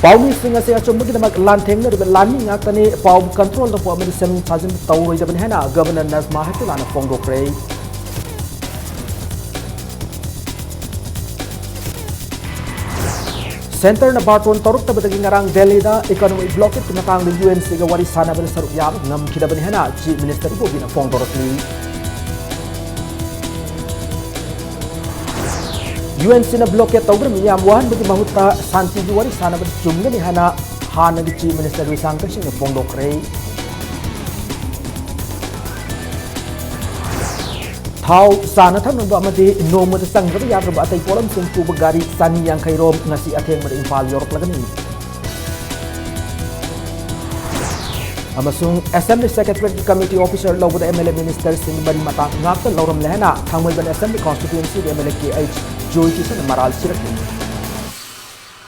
ꯄꯥꯎꯃꯤꯁꯤꯡ ꯑꯁꯤ ꯑꯆꯨꯝꯕꯒꯤꯗꯃꯛ ꯂꯥꯟꯊꯦꯡꯅꯔꯤꯕ ꯂꯥꯟꯃꯤ ꯉꯥꯛꯇꯅꯤ, ꯄꯥꯎ ꯀꯟꯇ꯭ꯔꯣꯜ ꯇꯧꯕ ꯑꯃꯗꯤ ꯁꯦꯝꯖꯤꯟ ꯁꯥꯖꯤꯟ ꯇꯧꯔꯣꯏꯗꯕꯅꯤ ꯍꯥꯏꯅ ꯒꯕꯔꯅꯔ ꯅꯖꯃꯥ ꯍꯦꯞꯇꯨꯂꯥꯅ ꯐꯣꯡꯗꯣꯛꯈ꯭ꯔꯦ꯫ ꯁꯦꯟꯇꯔꯅ ꯕꯥꯔꯇꯣꯟ ꯇꯧꯔꯛꯇꯕꯗꯒꯤ ꯉꯔꯥꯡ ꯗꯦꯜꯂꯤꯗ ꯏꯀꯣꯅꯣꯃꯤꯛ ꯕ꯭ꯂꯣꯀꯦꯠꯀꯤ ꯃꯇꯥꯡꯗ ꯌꯨ ꯑꯦꯟ ꯁꯤꯒ ꯋꯥꯔꯤ ꯁꯥꯟꯅꯕꯗ ꯁꯔꯨꯛ ꯌꯥꯕ ꯉꯝꯈꯤꯗꯕꯅꯤ ꯍꯥꯏꯅ ꯆꯤꯐ ꯃꯤꯅꯤꯁꯇꯔ ꯏꯕꯣꯕꯤꯅ ꯐꯣꯡꯗꯣꯔꯛꯂꯤ꯫ ꯌꯨ ꯑꯦꯟ ꯁꯤꯅ ꯕ꯭ꯂꯣꯀꯦꯠ ꯇꯧꯗꯨꯅ ꯃꯤꯌꯥꯝ ꯋꯥꯍꯟꯕꯒꯤ ꯃꯍꯨꯠꯇ ꯁꯥꯟꯇꯤꯒꯤ ꯋꯥꯔꯤ ꯁꯥꯟꯅꯕꯗ ꯆꯨꯝꯒꯅꯤ ꯍꯥꯏꯅ ꯍꯥꯟꯅꯒꯤ ꯆꯤꯐ ꯃꯤꯅꯤꯁꯇꯔ ꯂꯨꯏ ꯁꯥꯡꯀꯩꯁꯤꯡꯅ ꯐꯣꯡꯗꯣꯛꯈ꯭ꯔꯦ꯫ ꯊꯥꯎ, ꯆꯥꯅ ꯊꯛꯅꯕ ꯑꯃꯗꯤ ꯅꯣꯡꯃꯗ ꯆꯪꯗ꯭ꯔꯕ ꯌꯥꯗ꯭ꯔꯕ ꯑꯇꯩ ꯄꯣꯠꯂꯝꯁꯤꯡ ꯄꯨꯕ ꯒꯥꯔꯤ ꯆꯅꯤ ꯌꯥꯡꯈꯩ ꯔꯣꯝ ꯉꯁꯤ ꯑꯊꯦꯡꯕꯗ ꯏꯝꯐꯥꯜ ꯌꯧꯔꯛꯂꯒꯅꯤ꯫ ꯑꯃꯁꯨꯡ ꯑꯦꯁꯦꯝꯕ꯭ꯂꯤ ꯁꯦꯀ꯭ꯔꯦꯇꯔꯤꯌꯦꯠꯀꯤ ꯀꯃꯤꯇꯤ ꯑꯣꯐꯤꯁꯥꯔ ꯂꯧꯕꯗ ꯑꯦꯝ ꯑꯦꯜ ꯑꯦ ꯃꯤꯅꯤꯁꯇꯔꯁꯤꯡꯒꯤ ꯃꯔꯤ ꯃꯇꯥ ꯉꯥꯛꯇ ꯂꯧꯔꯝꯂꯦ ꯍꯥꯏꯅ ꯊꯥꯡꯃꯩꯕꯟ ꯑꯦꯁꯦꯝꯕ꯭ꯂꯤ ꯀꯣꯟꯁꯇꯤꯇ꯭ꯋꯦꯟꯁꯤꯒꯤ M L A K H ꯖꯣꯏꯀꯤꯁꯟꯅ ꯃꯔꯥꯜ ꯁꯤꯔꯛꯂꯤ꯫